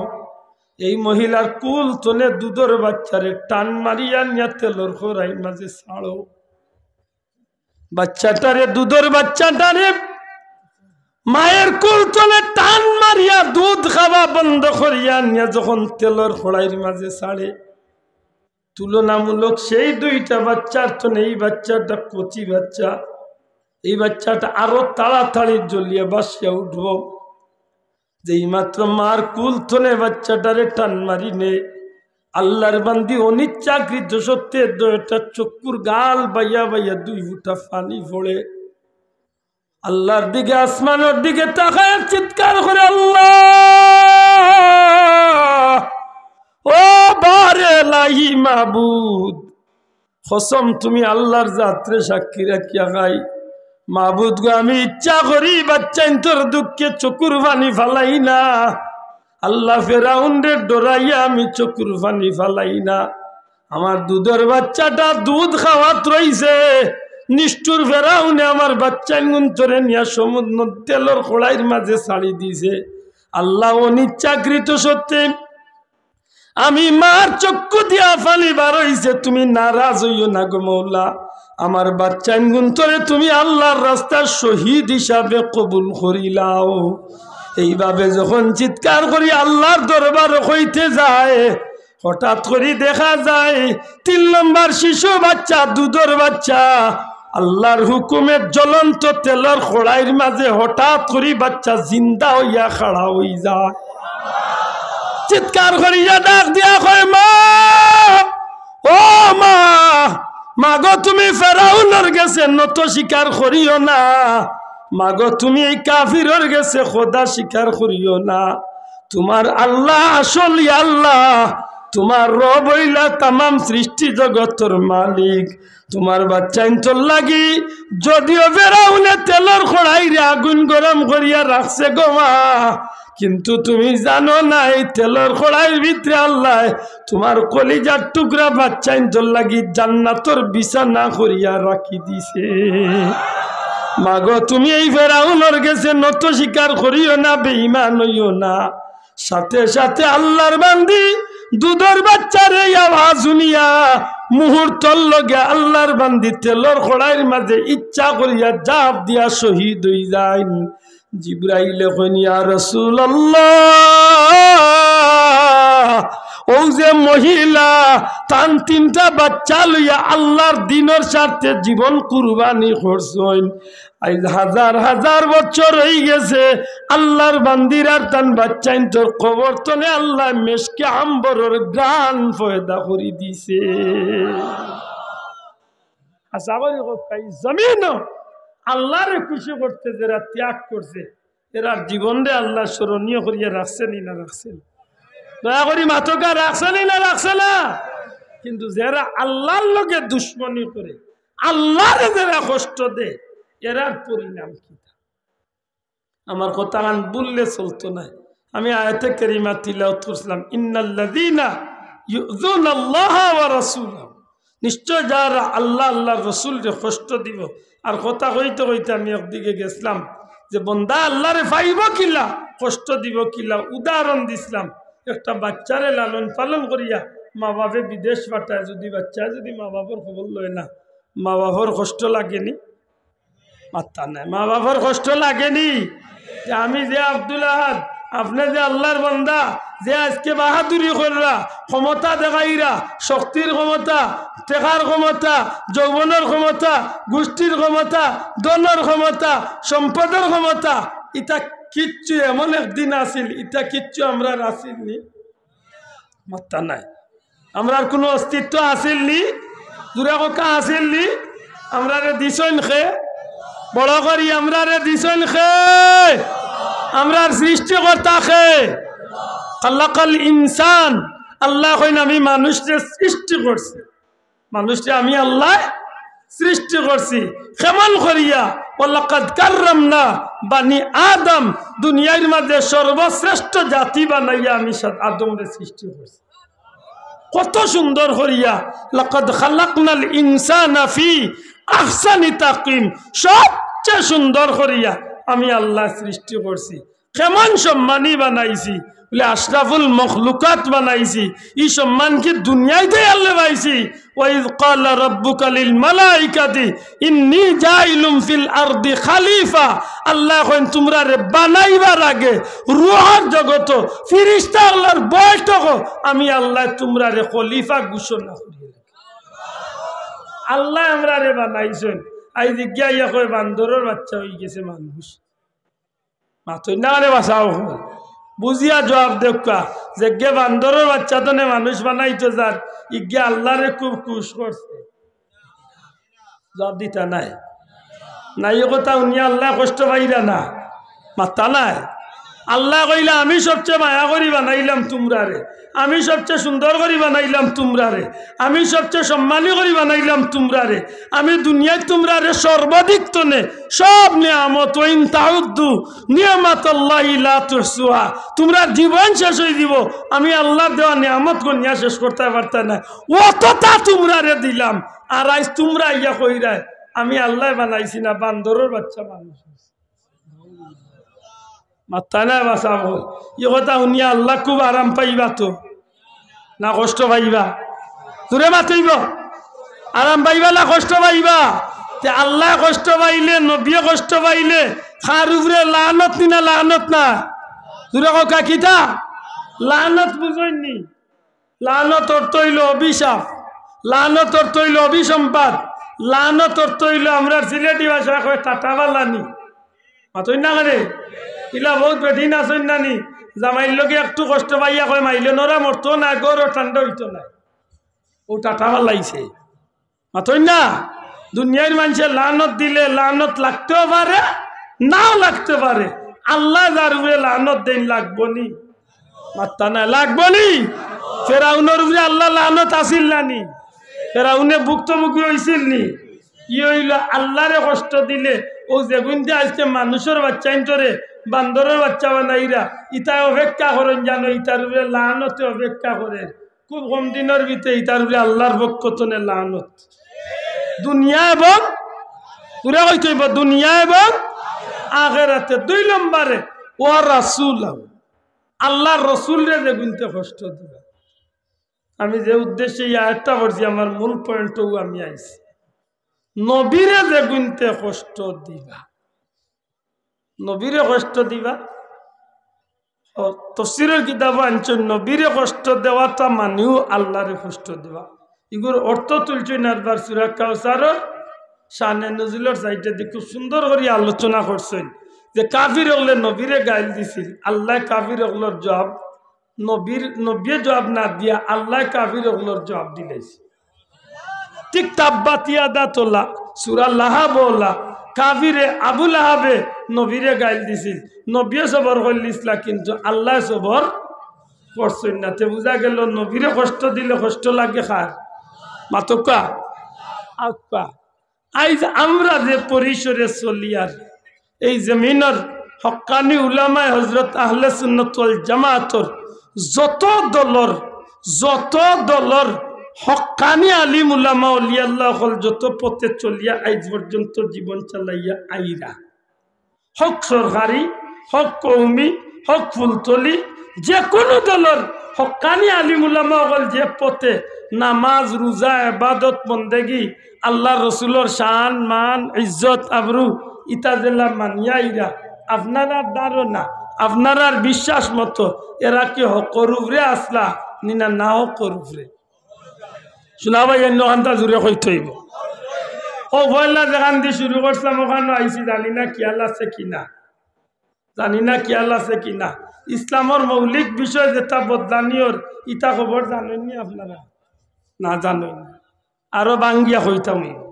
এই মহিলার কুল তনে দুধর বাচ্চারে টান মারিয়া নিয়া তেলর কড়াইর মাঝে ছাড়ো। বাচ্চাটারে, দুধর বাচ্চাটারে মায়ের কুল তনে টান মারিয়া দুধ খাওয়া বন্ধ করিয়া নিয়া যখন তেলর কড়াইর মাঝে ছাড়ে, তুলনামূলক সেই দুইটা বাচ্চার তনে এই বাচ্চাটা কচি বাচ্চা, এই বাচ্চাটা আরো তাড়াতাড়ি জ্বলিয়া বাসিয়া উঠবো। যেই মাত্র মার কুল তনে বাচ্চাটারে টান মারি নে, আল্লাহর বান্দি অনিচ্ছাকৃত সত্ত্বে দুইটা চক্ষুর গাল বাইয়া বাইয়া দুই ফুটা পানি পড়ে। আল্লাহর দিকে, আসমানর দিকে তাকায় চিৎকার করে, আল্লাহ, ও বারে এলাহি মাবুদ, কসম তুমি আল্লাহর জাতরে সাক্ষী রাখিয়া কই, মাবুদ গো, আমি ইচ্ছা করি বাচ্চাইন্তর দুঃখে চকুর পানি ফালাই না। আল্লাহ, ফেরাউনরে ডরাইয়া আমি চকুর পানি ফালাই না। আমার দুধর বাচ্চাটা দুধ খাওয়াত রইছে, নিষ্ঠুর ফেরাউনে আমার বাচ্চাইনগুন্তরে নিয়া সমুদ্র তেলর কড়াইর মাঝে ছাড়ি দিছে। আল্লাহ, অনিচ্ছাকৃত সত্ত্বে আমি মার চক্ষু দিয়া পানি বার অইছে, তুমি নারাজ অইও না গো মৌলা। আমার বাচ্চাইনগুন্তরে তুমি আল্লাহর রাস্তার শহীদ হিসাবে কবুল করিলাও। এইভাবে যখন চিৎকার করি আল্লাহর দরবারো কইতে যায়, হঠাৎ করি দেখা যায় তিন নম্বর শিশু বাচ্চা, দুধর বাচ্চা, আল্লাহর হুকুমে জ্বলন্ত তেলর কড়াইর মাঝে হঠাৎ করি বাচ্চা জিন্দা অইয়া খাড়া অই যায়। চিৎকার করিয়া ডাক দিয়া কয়, মা, ও মা, মাগো, তুমি ফেরাউনর গেছে নত স্বীকার করিও না। মাগো, তুমি এই কাফিরর গেছে খোদা স্বীকার করিও না। তুমার আল্লাহ আসল আল্লাহ, তুমার রব অইলা তামাম সৃষ্টি জগতর মালিক। তুমার বাচ্চাইন্তর লাগি যদিও ফেরাউনে তেলর কড়াইরে আগুন গরম করিয়া রাখছে গো মা, কিন্তু তুমি জানো না, এই তেলর কড়াইর ভিতরে আল্লায় তুমার কলিজার টুকরা বাচ্চাইন্তর লাগি জান্নাতর বিছানা করিয়া রাখি দিছে। মাগো, তুমি এই ফেরাউনর গেছে নত স্বীকার করিও না, বেঈমান অইও না। সাথে সাথে আল্লাহর বান্দি দুধর বাচ্চারে আওয়াজ হুনিয়া মুহূর্তর লগে আল্লাহর বান্দি তেলর কড়াইর মাঝে ইচ্ছা করিয়া জাপ দিয়া শহীদ অই যাইন। জিব্রাইলে কইন, "ইয়া রাসূলুল্লাহ, অউ যে মহিলা, তান তিনটা বাচ্চা লইয়া আল্লাহর দ্বীনর স্বার্থে জীবন কুরবানি করছইন, আইজ হাজার হাজার বছর অই গেছে, আল্লাহর বান্দির আর তান বাচ্চাইন্তর কবর তনে আল্লায় মেশকে আম্বরর ঘ্রাণ পয়দা করি দিছে।" আশা করি কউক্কা, ই জমিনো আল্লাহরে খুশি করতে যেরা ত্যাগ করছে, এরার জীবনরে আল্লায় স্মরণীয় করিয়া রাখছে নি না রাখছে না? দয়া করি মাতউক্কা, রাখছে নি না রাখছে না? কিন্তু যেরা আল্লাহর লগে দুশমনি করে, আল্লাহরে যেরা কষ্ট দেয়, এরার পরিণাম কিতা? আমার কথাখান ভুললে চলতো নায়। আমি আয়াতে কারিমা তিলাওয়াত করছিলাম, "ইন্নাল্লাযীনা ইউযুনাল্লাহা ওয়া রাসূলাহু।" নিশ্চয় যারা আল্লাহ, আল্লাহর রসুলরে কষ্ট দিব। আর কথা কইতে কইতে আমি একদিকে গেছিলাম যে বন্দা আল্লাহরে পাইব কিলা, কষ্ট দিব কিলা। উদাহরণ দিছিলাম, একটা বাচ্চারে লালন পালন করিয়া মা বাপে বিদেশ পাঠায়, যদি বাচ্চায় যদি মা বাপর খবর লয় না, মা বাপর কষ্ট লাগেনি? মাত্তা নাই। মা বাপর কষ্ট লাগেনি? যে আমি যে আব্দুল আহাদ, আপনে যে আল্লাহর বান্দা, যে আইজকে বাহাদুরি কররা, ক্ষমতা দেখাইরা, শক্তির ক্ষমতা, টেকার ক্ষমতা, যৌবনর ক্ষমতা, গুষ্টির ক্ষমতা, ধনর ক্ষমতা, সম্পদর ক্ষমতা, ইতা কিচ্ছু এমন একদিন আছিল, ইতা কিচ্ছু আমরার আছিল নি? মাত্তা নাই। আমরার কুনু অস্তিত্ব আছিল নি? জুরে কউক্কা, আছিল নি? আমরারে দিছইন কে? বড় করি, আমরারে দিছইন কে? আমরার সৃষ্টিকর্তা কে? খালাকাল ইনসান। আল্লায় কইন, "আমি মানুষরে সৃষ্টি করছি।" মানুষরে আমি আল্লায় সৃষ্টি করছি। কেমন করিয়া? "ওয়ালাকাদ কাররামনা বানি আদম।" দুনিয়ার মাঝে সর্বশ্রেষ্ঠ জাতি বানাইয়া আমি সাদ-, আদমরে সৃষ্টি করছি। কত সুন্দর করিয়া, "লাকাদ খালাকনাল ইনসানা ফি আহসানি তাকওয়িম।" সবচেয়ে সুন্দর করিয়া আমি আল্লায় সৃষ্টি করছি। কেমন সম্মানী বানাইছি, বলে আশরাফুল মখলুকাত বানাইছি। ই সম্মান কি দুনিয়াইতে আল্লায় পাইছি? "ওয়া ইয ক্বালা রাব্বুকা লিল মালাইকাতি ইন্নী জাইলুন ফিল আরদি খালিফা।" আল্লায় কইন, "তুমরারে বানাইবার আগে রুহর জগতো ফিরিস্তা আল্লাহর বৈঠকো আমি আল্লায় তুমরারে খলিফা ঘোষণা করি।" আল্লায় আমরারে বানাইছইন। আইজ ইগিয়া ইয়া কয় বান্দরর বাচ্চা অই গেছে মানুষ। মাতইন না রে বাসাও। বুঝিয়া জুয়াব দেউক্কা, যেগিয়ে বান্দরর বাচ্চা তনে মানুষ বানাইতো যার, ইগিয়ে আল্লারে খুব খুশ করছে। জুয়াব দিতা নায়। না, ই কথা হুনিয়া আল্লায় কষ্ট পাইরা না? মাত্তা নাই। আল্লায় কইলা, "আমি সবচেয়ে মায়া করি বানাইলাম তুমরারে, আমি সবচেয়ে সুন্দর করি বানাইলাম তুমরারে, আমি সবচেয়ে সম্মানী করি বানাইলাম তুমরারে, আমি দুনিয়াত তুমরারে সর্বাধিক তনে সব নিয়ামত, ওয়া ইন তাউদ্দু নিয়ামাতাল্লাহি লা তুহসুহা।" তুমরার জীবন শেষ অই যিবো, আমি আল্লার দেওয়া নিয়ামত গনিয়া শেষ করতায় পারতায় নায়, অততা তুমরারে দিলাম। আর আইজ তুমরা আইয়া কইরায়, "আমি আল্লায় বানাইছি না, বান্দরর বাচ্চা মানুষ।" মাত্তা নাই বাসাও। ই কথা হুনিয়া আল্লা খুব আরাম পাইবা তো, না কষ্ট পাইবা? জুরে মাতইবো। আরাম পাইবা না কষ্ট পাইবা? তে আল্লায় কষ্ট পাইলে, নবীয়ে কষ্ট পাইলে, কার উপরে লানত নি না লানত না? জুরে কউক্কা কিতা? লানত বুঝইন নি? লানত অর্থ অইলো অভিশাপ, লানত অর্থ অইলো অভিসম্পাদ, লানত অর্থ অইলো আমরার সিলেটি ভাষায় কয় টাটা ফালানি। মাতইন না কেনে? ইলা বউত বেটিন আছইন না নি, জামাইর লগে একটু কষ্ট পাইয়া কয়, "মাইলে নরা মরতো না, ঘরও ঠান্ডা অইতো না।" অউ টাটা ফালাইছে। মাতইন না? দুনিয়ার মানষে লানত দিলে লানত লাগতেও পারে, নাও লাগতে পারে। আল্লায় যার উপরে লানত দেইন লাগবো নি? মাত্তা নাই, লাগবো নি? ফেরাউনর উপরে আল্লার লানত আছিল না নি? ফেরাউনে ভুক্তভোগী অইছিল নি? ই অইলো আল্লারে কষ্ট দিলে, অউ যেগুইন্তে আইজকে মানুষর বাচ্চাইন্তরে বান্দরর বাচ্চা বানাইরা, ইতায় অপেক্ষা করইন জানো, ইতার উপরে লানতে অপেক্ষা করে। খুব কম দিনর ভিতরে ইতার উপরে আল্লার পক্ষ তনে লানত। দুনিয়া এবং পুরা কইতে অইবো দুনিয়া এবং আখেরাতে। দুই নম্বরে, ওয়া রাসূলাহু, আল্লাহর রসুলরে যেগুইন্তে কষ্ট দিবা। আমি যে উদ্দেশ্যে এই আয়াতটা পড়ছি, আমার মূল পয়েন্টও আমি আইছি, নবীরে যেগুইন্তে কষ্ট দিবা, নবীরে কষ্ট দিবা। ও, তফসিরের কিতাবো আনছইন, নবীরে কষ্ট দেওয়াটা মানেউ আল্লাহরে কষ্ট দেওয়া। ইগুর অর্থ তুলছইন আরবার সূরা কাউসারর শানে নজুলর সাইডেদি খুব সুন্দর করি আলোচনা করছইন যে কাফির অকলে নবীরে গাইল দিছিল, আল্লায় কাফির অকলর জবাব, নবীর, নবীয়ে জবাব না দিয়া আল্লায় কাফির অকলর জবাব দিলাইছে। ঠিক তাব্বাত ইয়াদা তোলা, সূরা লাহাব ওলা, কাফিরে আবু লাহাবে নবীরে গাইল দিছিল, নবীয়ে সবর করলিছলা, কিন্তু আল্লায় সবর করছইন না। তে বুঝা গেল, নবীরে কষ্ট দিলে কষ্ট লাগে কার? মাতউক্কা, আউক্কা। আইজ আমরা যে পরিসরে চলিয়ার, এই জমিনর হক্কানি উলামায়ে হযরত আহলে সুন্নাত ওয়াল জামাতর যত দলর, যত দলর হক্কানি আলিম উলামা অলি আল্লাহ অকল যত পথে চলিয়া আইজ পর্যন্ত জীবন চালাইয়া আইরা, হক সরকারি, হক কওমি, হক ফুলতলি, যে কোনো দলর হক্কানি আলিম উলামা অকল যে পথে নামাজ, রোজা, ইবাদত, বন্দেগি, আল্লাহর রসুলর শান, মান, ইজ্জত, আবরু, ইতা যেলা মানিয়া আইরা, আপনারার ধারণা, আপনারার বিশ্বাস মতো এরা কি হকর উপরে আছলা নি না না হকর উপরে? শুনা ভাই, অন্য খানটা জুরে কইতে অইবো। ও পয়লা যেখান দি শুরু করছিলাম, ওখানো আইছি, জানি না খিয়াল আছে কি না, জানি না খিয়াল আছে কি না। ইসলামর মৌলিক বিষয় যেটা বদলানি অর, ইতা খবর জানইন নি আপনারা? না জানইন। আরো ভাঙ্গিয়া কইতাম অইবো।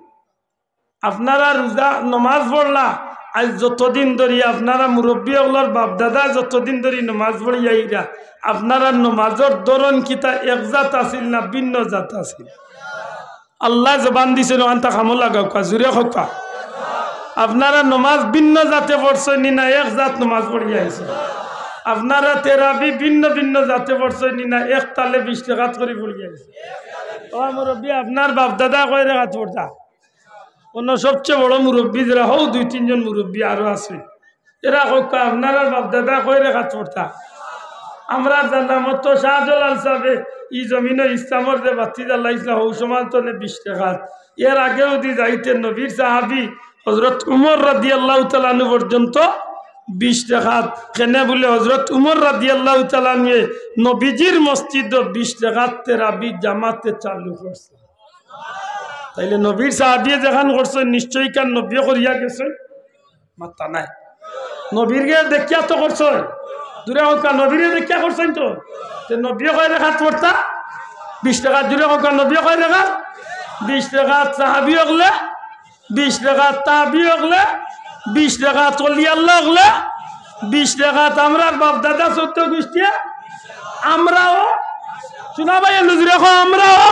আপনারা রোজা নমাজ পড়লা, আইজ যতদিন ধরি আপনারা মুরব্বি অকলর বাপদাদা যতদিন ধরি নমাজ পড়িয়া আইরা, আপনারার নমাজর ধরন কিতা এক জাত আছিল না ভিন্ন জাত আছিল? আল্লায় জবান দিছইন, অখানটা কামো লাগাউক্কা, জুরে কউক্কা। আপনারা নমাজ ভিন্ন জাতে পড়ছইন নি না এক জাত নমাজ পড়িয়া আইছইন? আপনারা তেরাবি ভিন্ন ভিন্ন জাতে পড়ছইন নি না এক তালে বিশ রেকাত করি পড়িয়া আইছইন? ও মুরব্বি, আপনার বাপদাদা কয় রেকাত পড়তা? অনো সবচে বড় মুরব্বি যেরা, হউ দুই তিনজন মুরব্বি আরো আছে, এরা কউক্কা, আপনারার বাপদাদা কয় রেকাত পড়তা? আমরা জানা মতো শাহজালাল সাহেবে ই জমিনো ইসলামর যে বাতি জ্বালাইছলা, হউ সমান তনে বিশ রেকাত। এর আগেও দি যাইতে নবীর সাহাবি হযরত উমর রাদিয়াল্লাহু তাআলা আনহু পর্যন্ত বিশ রেকাত। কেনে বুলে হযরত উমর রাদিয়াল্লাহু তাআলা আনহুয়ে নবীজির মসজিদো বিশ রেকাত তেরাবি জামাতে চালু করছে। তাইলে নবীর সাহাবিয়ে যেখান করছইন, নিশ্চয়ই কান নবীয়ে করিয়া গেছইন। মাত্তা নাই। নবীরে দেখিয়া তো করছইন। জুরে কউক্কা, নবীরে দেখিয়া করছইন তো। তে নবীয়ে কয় রেকাত পড়তা? বিশ রেকাত। জুরে কউক্কা, নবীয়ে কয় রেকাত? বিশ রেকাত। সাহাবি অকলে বিশ রেকাত, তাবি অকলে বিশ রেকাত, অলি আল্লাহ অকলে বিশ রেকাত, আমরার বাপদাদা চৌদ্দ গুষ্টিয়ে আমরাও, শুনা ভাই, এ নজরে কও, আমরাও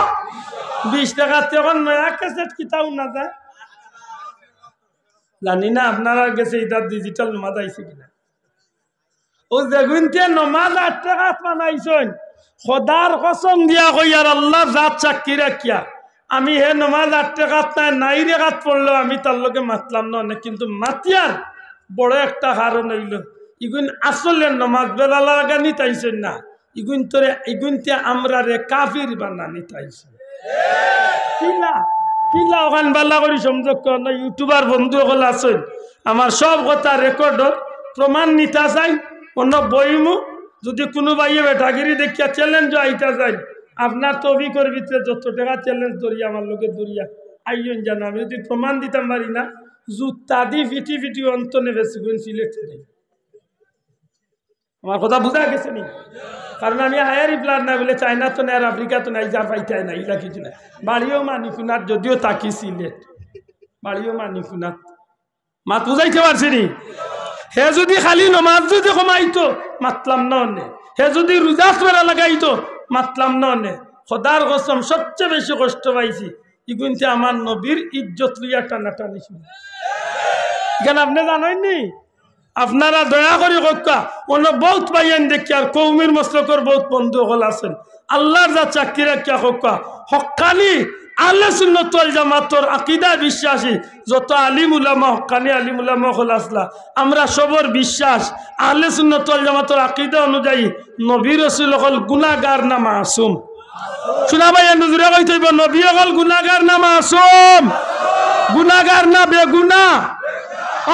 বিশ রেকাত। এখন নয়া ক্যাসেট কিতাও না যায়, জানি না আপনারার গেছে ইটা ডিজিটাল নমাজ আইছে কিনা। ও যেগুইন্তে নমাজ আট রেকাত বানাইছইন, খোদার কসম দিয়া কইয়ার, আল্লার জাত সাক্ষী রাখিয়া, আমি হে নমাজ আট রেকাত নায়, নাই রেকাত পড়লেও আমি তার লগে মাতলাম না অনে, কিন্তু মাতিয়ার বড় একটা কারণ অইলো, ইগুইন আসলে নমাজ বেলা লাগানিত আইছইন না, ইগুইন্তরে, ইগুইন্তে আমরারে কাফির বানানিত আইছইন। কিলা, কিলা অখান বালা করি সমঝউক্কা, অনো YouTuber বন্ধু অকল আছইন, আমার সব কথা রেকর্ড অর, প্রমাণ নিতা চাইন, অনো বইমু, যুদি কুনু ভাইয়ে বেটাগিরি দেখিয়া চ্যালেঞ্জও আইতা চাইন, আপনার তৌফিকর ভিতরে যত টেকা চ্যালেঞ্জ ধরিয়া আমার লগে ধরিয়া আইয়ইন জানো, আমি যুদি প্রমাণ দিতাম পারি না, জুতা দি ফিটি ফিটি অন্তনে বেশি গুণ সিলেট দেই। আমার কথা বুঝা গেছে নি? কারণ আমি আয়ারই প্ল্যান নাই বুলে চায়না তো নাই, আর আফ্রিকা তো নাই, যার পাইতায় নাই, ইলা কিছু নাই। বাড়িও মানিকুনাত, যদিও থাকি সিলেট, বাড়িও মানিকুনাত। মাত বুঝাইতে পারছি নি? হে যুদি খালি নমাজ যুদি কমাইতো, মাতলাম না অনে। হে যুদি রুজা বেলা লাগাইতো, মাতলাম না অনে। খোদার কসম, সবচে বেশি কষ্ট পাইছি ইগুইন্তে আমার নবীর ইজ্জত লইয়া টানাটানি শুরু। কেন আপনে জানইন নি? আপনারা দয়া করি কউক্কা, অনো বউত ভাইয়াইন দেখিয়ার কওমির মসলকর বউত বন্ধু অকল আছইন। আল্লার জাত সাক্ষী রাখিয়া কউক্কা, হক্কানি আহলে সুন্নাত ওয়াল জামাতর আকীদা বিশ্বাসী যত আলিম উলামা, হক্কানি আলিম উলামা অকল আছলা, আমরা সবর বিশ্বাস আহলে সুন্নাত ওয়াল জামাতর আকীদা অনুযায়ী নবী রসুল অকল গুনাগার না মাসুম? শুনা ভাই, এনু জুরে কইতে অইবো, নবী অকল গুনাগার না মাসুম? গুনাগার না বেগুনা?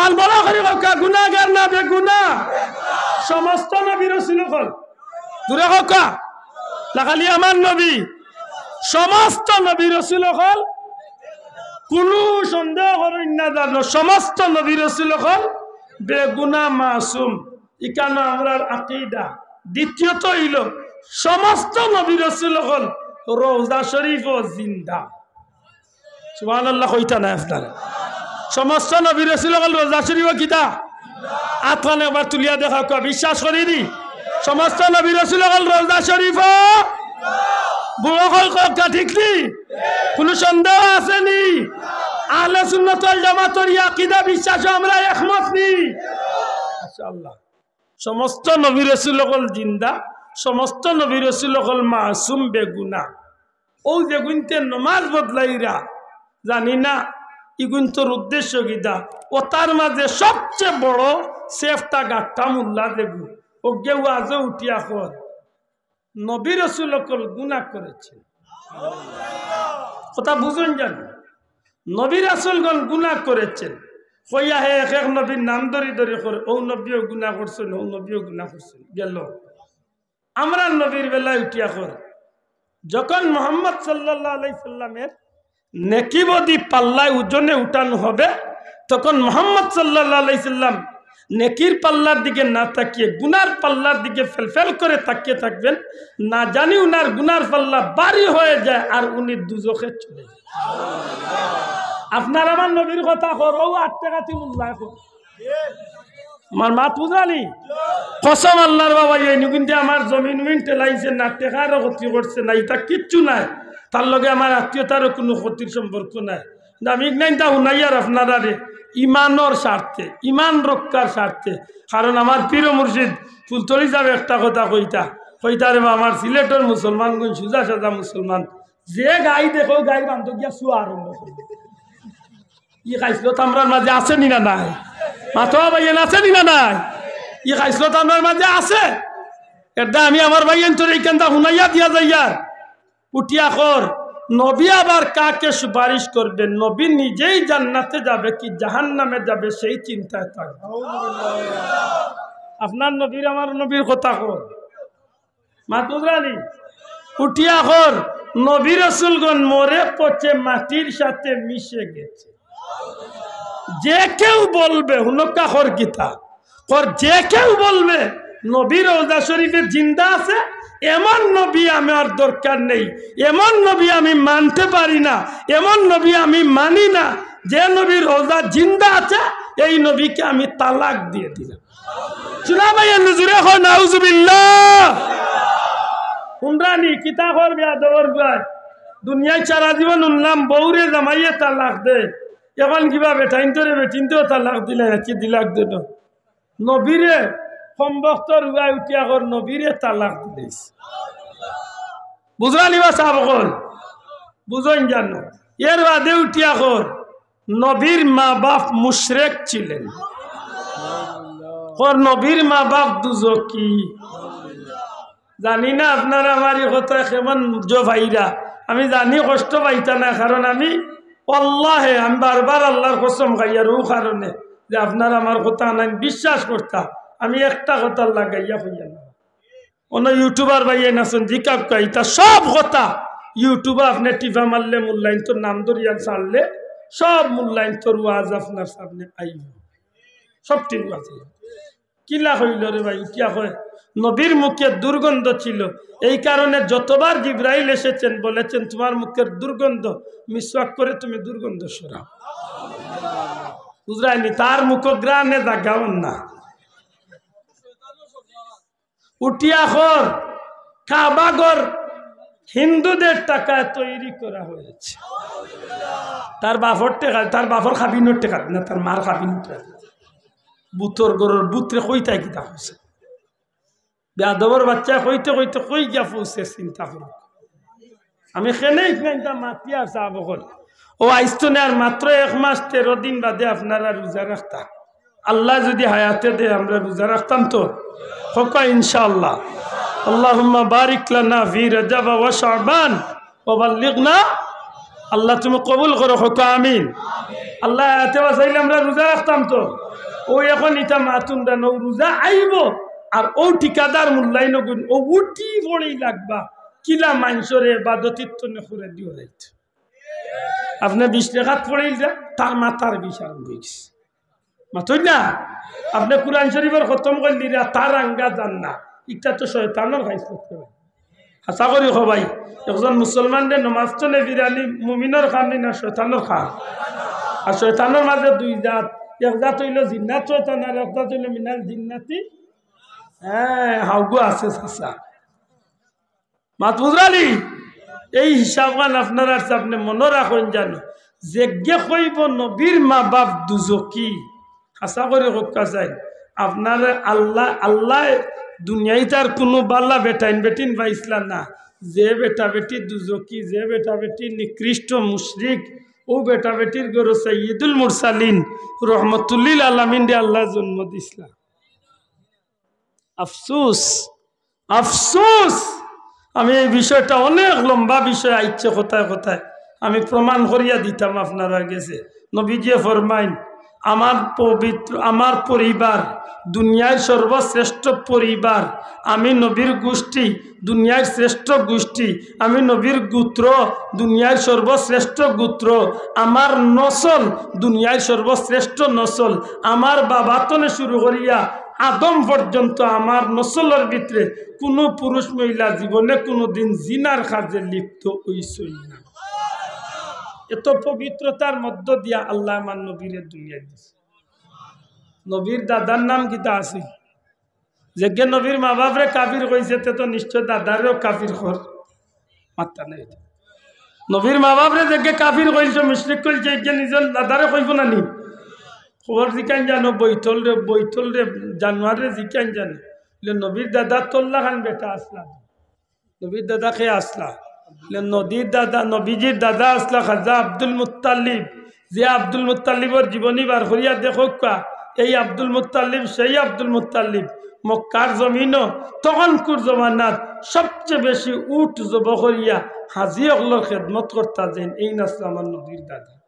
আর বড় করি কউক্কা, গুনাগার না বেগুনা? সমস্ত নবী রসুল অকল, জুরে কউক্কা, না খালি আমার নবী? সমস্ত নবী রসুল অকল, কুনু সন্দেহ করইন না জানো, সমস্ত নবী রসুল অকল বেগুনা মাসুম। ইখানো আমরার আকীদা। দ্বিতীয়ত অইলো, সমস্ত নবী রসুল অকল রওজা শরীফো জিন্দা। সুবহানাল্লাহ কইতা নায় আপনারা? সমস্ত নবী রসুল অকল রওজা শরীফো কিতা? আতখান একবার তুলিয়া দেখাউক্কা, বিশ্বাস করি নি? সমস্ত নবী রসুল অকল রওজা শরীফো। বুড়া অকল কউক্কা, ঠিক নি? কুনু সন্দেহ আছে নি? আহলে সুন্নাত ওয়াল জামাতর ই আকীদা বিশ্বাসো আমরা একমত নি? মাশাআল্লাহ। সমস্ত নবী রসুল অকল জিন্দা, সমস্ত নবী রসুল অকল মাসুম বেগুনা। অউ যেগুইন্তে নমাজ বদলাইরা, জানি না ইগুইন্তর উদ্দেশ্য কিতা। অতার মাঝে সবচে বড় সেফটা গাট্টা মোল্লা যেগু, অগুয়ে ওয়াজো উঠিয়া কর, নবী রসুল অকল গুনা করেছেন। কথা বুঝইন জানো? নবী রাসুলগণ গুনা করেছেন। কইয়া হে এক এক নবীর নাম ধরি ধরি কর, অউ নবীও গুনা করছেন, অউ নবীও গুনা করছেন। গেল। আমরার নবীর বেলায় উঠিয়া কর, যখন মোহাম্মদ সাল্লাল্লাহু আলাইহি সাল্লামের নেকি বদি পাল্লায় ওজনে উঠানো হবে, তখন মোহাম্মদ সাল্লাল্লাহু আলাইহি সাল্লাম নেকির পাল্লার দিকে না তাকিয়ে গুনার পাল্লার দিকে ফেলফেল করে তাকিয়ে থাকবেন। না জানি উনার গুনার পাল্লা ভারী হয়ে যায় আর উনি দুজখে চলে যান। আপনার আমার নবীর কথা কর, অউ আট টেকাতি মোল্লায় কর। আমার মাত বুঝরা নি? কসম আল্লার বাবা, এই নিগুইন্তে আমার জমিন উমিন ঠেলাইছে না, টেকারও ক্ষতি করছে না, ইতা কিচ্ছু নাই। তার লগে আমার আত্মীয়তারও কুনু ক্ষতির সম্পর্ক নাই। কিন্তু আমি ইখানতা হুনাইয়ার আপনারারে ইমানর স্বার্থে, ইমান রক্ষার স্বার্থে। কারণ আমার পীর ও মুর্শিদ ফুলতলি সাবে একটা কথা কইতা, কইতা রে বা, আমার সিলেটর মুসলমানগুইন সুজা সাজা মুসলমান, যে গাই দেখো গাইর বান্দো গিয়া শুয়া আরম্ভ করে। ই খাইছলত আমরার মাঝে আছে নি না নাই? মাতো ভাইয়াইন, আছে নি না নাই? ই খাইছলত আমরার মাঝে আছে। এরদায় আমি আমার ভাইয়াইনতরে ইখানতা হুনাইয়া দিয়া যাইয়ার। উঠিয়া কর, নবী আবার কাকে সুপারিশ করবেন? নবী নিজেই জান্নাতে যাবে কি জাহান্নামে যাবে, সেই চিন্তায় থাকবে। আপনার নবীর আমার নবীর কথা কর। মাত বুঝরা নি? উঠিয়া কর, নবী রাসুলগণ মরে পচে মাটির সাথে মিশে গেছে। যে কেউ বলবে, হুনক্কা কর কিতা, কর যে কেউ বলবে নবী রওজা শরীফে জিন্দা আছে, এমন নবী আমার দরকার নেই, এমন নবী আমি মানতে পারি না, এমন নবী আমি মানি না, যে নবীর রওজা জিন্দা আছে, এই নবীকে আমি তালাক দিয়ে দিলাম। শুনা ভাই, এমনি জুরে কয়, "নাউজুবিল্লাহ।" হুনরা নি, কিতা কর বেয়াদবর পুয়ায়। দুনিয়াত সারা জীবন হুনলাম, বউরে জামাইয়ে তালাক দে। এখন কিবা বেটাইনতরে বেটিনতেও তালাক দিলে, কি দিলাক দে না। নবীরে, কমবখতর পুয়ায় উঠিয়া কর, নবীরে তালাক দিলিস। বুঝরা নি বা সাব অকল? বুঝইন জানো? এর বাদে উঠিয়া কর, নবীর মা বাপ মুশরেক ছিলেন। কর নবীর মা বাপ দুজখি। জানি না আপনারা আমার ই কথা কেমন জো পাইরা, আমি জানি কষ্ট পাইতা না, কারণ আমি আল্লাহে, আমি বারবার আল্লার কসম খাইয়ার অউ কারণে যে আপনারা আমার কথা আনাইন বিশ্বাস করতা, আমি একটা কথা লাগাইয়া কইয়া না। অনো YouTuber ভাইয়াইন আছইন, জিকাউক্কা, ইতা সব কথা YouTube-এ আপনে টিপা মারলে, মোল্লাইনতর নাম ধরিয়া ছাড়লে, সব মোল্লাইনতর ওয়াজ আপনার সামনে আইবো, সবটির ওয়াজ আইবো। কিলা কইল রে ভাই, উঠিয়া কয়, নবীর মুখে দুর্গন্ধ ছিল, এই কারণে যতবার জিব্রাইল এসেছেন বলেছেন, "তোমার মুখের দুর্গন্ধ, মিসওয়াক করে তুমি দুর্গন্ধ সরাও।" বুঝরায়নি? তার মুখ ঘ্রাণে জাগাও না। উঠিয়া কর, কাবা ঘর হিন্দুদের টাকায় তৈরি করা হয়েছে। তার বাপর টেকা, তার বাপর কাবিনর টেকা না, তার মার কাবিনর টেকা। ভূতর ঘরর ভূতরে কইতায় কিতা কইছে? বেয়াদবর বাচ্চায় কইতে কইতে কই গিয়া পৌঁছে, চিন্তা করো। আমি কেনে ইখানটা মাতি আর সাব অকল। ও আইজ থনে আর মাত্র এক মাস তেরো দিন বাদে আপনারা রোজা রাখতা। আল্লায় যুদি হায়াতে দেয় আমরা রোজা রাখতাম তো। কউক্কা ইনশাআল্লাহ। আল্লাহুম্মা বারিক লানা ফি রাজাব ওয়া শাবান ওয়া বাল্লিগনা। আল্লাহ তুমি কবুল করো, কউক্কা আমিন। আল্লায় হায়াতে বাঁচাইলে আমরা রোজা রাখতাম তো। ও এখন ইটা মাতুন দেন, ও রোজা আইবো, আর ও ঠিকাদার মূল্যায়ন গুণ, ও উঠি পড়ি লাগবা, কিলা মানষরে এবাদতির তনে করে দিও রাইত। আপনে বিশ রেকাত পড়িল যে, তার মাথার বিষ আরম্ভ অইগেছে। মাতইন না? আপনে কুরআন শরীফর খতম করলি রে, তার আঙ্গা যার না। ইটা তো শয়তানর খাইছ করতে পারে। আশা করি কও ভাই, একজন মুসলমানরে নমাজ থনে ফিরানি মুমিনর কাম নি না শয়তানর কাম? আর শয়তানর মাঝে দুই জাত, এক জাত অইলো জিন্নাত শয়তান, আর এক জাত অইলো মিনাল জিন্নাতি। হ্যাঁ, হাউগু আছে চাচা। মাত বুঝরানি? এই হিসাবখান আপনারার সামনে মনো রাখইন জানো, যেগে কইবো নবীর মা বাপ দুজকি, হাছা করি কউক্কা চাইন, আপনারে আল্লায়, আল্লায় দুনিয়াইত আর কুনু বালা বেটাইন বেটিন পাইছলা না। যে বেটা বেটি দুজকি, যে বেটা বেটি নিকৃষ্ট মুশরিক, অউ বেটা বেটির ঘরো সাইয়্যিদুল মুরসালিন রহমতুল্লিল আলামিনরে আল্লায় জন্ম দিছলা। আফসুস, আফসুস। আমি এই বিষয়টা, অনেক লম্বা বিষয় আইছে কথায় কথায়, আমি প্রমাণ করিয়া দিতাম আপনারার গেছে। নবীজিয়ে ফরমাইন, "আমার পবিত্র, আমার পরিবার, দুনিয়ার সর্বশ্রেষ্ঠ পরিবার, আমি নবীর গোষ্ঠী, দুনিয়ার শ্রেষ্ঠ গোষ্ঠী, আমি নবীর গোত্র, দুনিয়ার সর্বশ্রেষ্ঠ গোত্র, আমার নসল, দুনিয়ার সর্বশ্রেষ্ঠ নসল, আমার বাবা তনে শুরু করিয়া আদম পর্যন্ত আমার নসলর ভিতরে কুনু পুরুষ মহিলা জীবনে কুনুদিন জিনার কাজে লিপ্ত অইছইন না।" এত পবিত্রতার মধ্য দিয়া আল্লায় আমার নবীরে দুনিয়াত দিছে। নবীর দাদার নাম কিতা আছিল? যেগে নবীর মা বাপরে কাফির কইছে, তে তো নিশ্চয় দাদারেও কাফির কর। মাত্তা নাই। নবীর মা বাপরে যেগে কাফির কইছে, মুশরিক কইছে, এগে নিজর দাদারে কইবো না নি? খবর জিকাইন জানো, বৈতল রে, বৈতল রে, জানোয়ার রে জিকাইন জানো। বলে, "নবীর দাদা তোল্লা খান বেটা আছলা।" নবীর দাদা কে আছলা? বলে, নদীর দাদা, নবীজির দাদা আছলা খাজা আব্দুল মুত্তালিব। যে আব্দুল মুত্তালিবর জীবনী বার করিয়া দেখউক্কা, এই আব্দুল মুত্তালিব, সেই আব্দুল মুত্তালিব, মক্কার জমিনো তখনকুর জমানাত সবচে বেশি উট জব করিয়া হাজি অকলর খেদমত করতা যেইন, এইন আছলা আমার নবীর দাদা।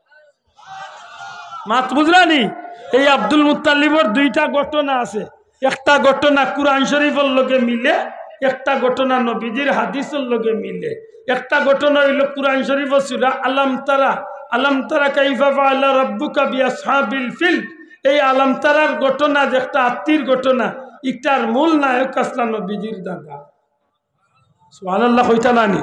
মাত বুঝরানি? এই আব্দুল মুত্তালিবর দুইটা ঘটনা আছে। একটা ঘটনা কুরআন শরীফর লগে মিলে, একটা ঘটনা নবীজির হাদিসর লগে মিলে। একটা ঘটনা অইলো কুরআন শরীফর সূরা আলাম তারা, আলাম তারা কাইফা ফাআলা রাব্বুকা বিআসহাবিল ফিল। এই আলাম তারার ঘটনা যে একটা আত্তির ঘটনা, ইটার মূল নায়ক আছলা নবীজির দাদা। সুবহানাল্লাহ কইতা নানি?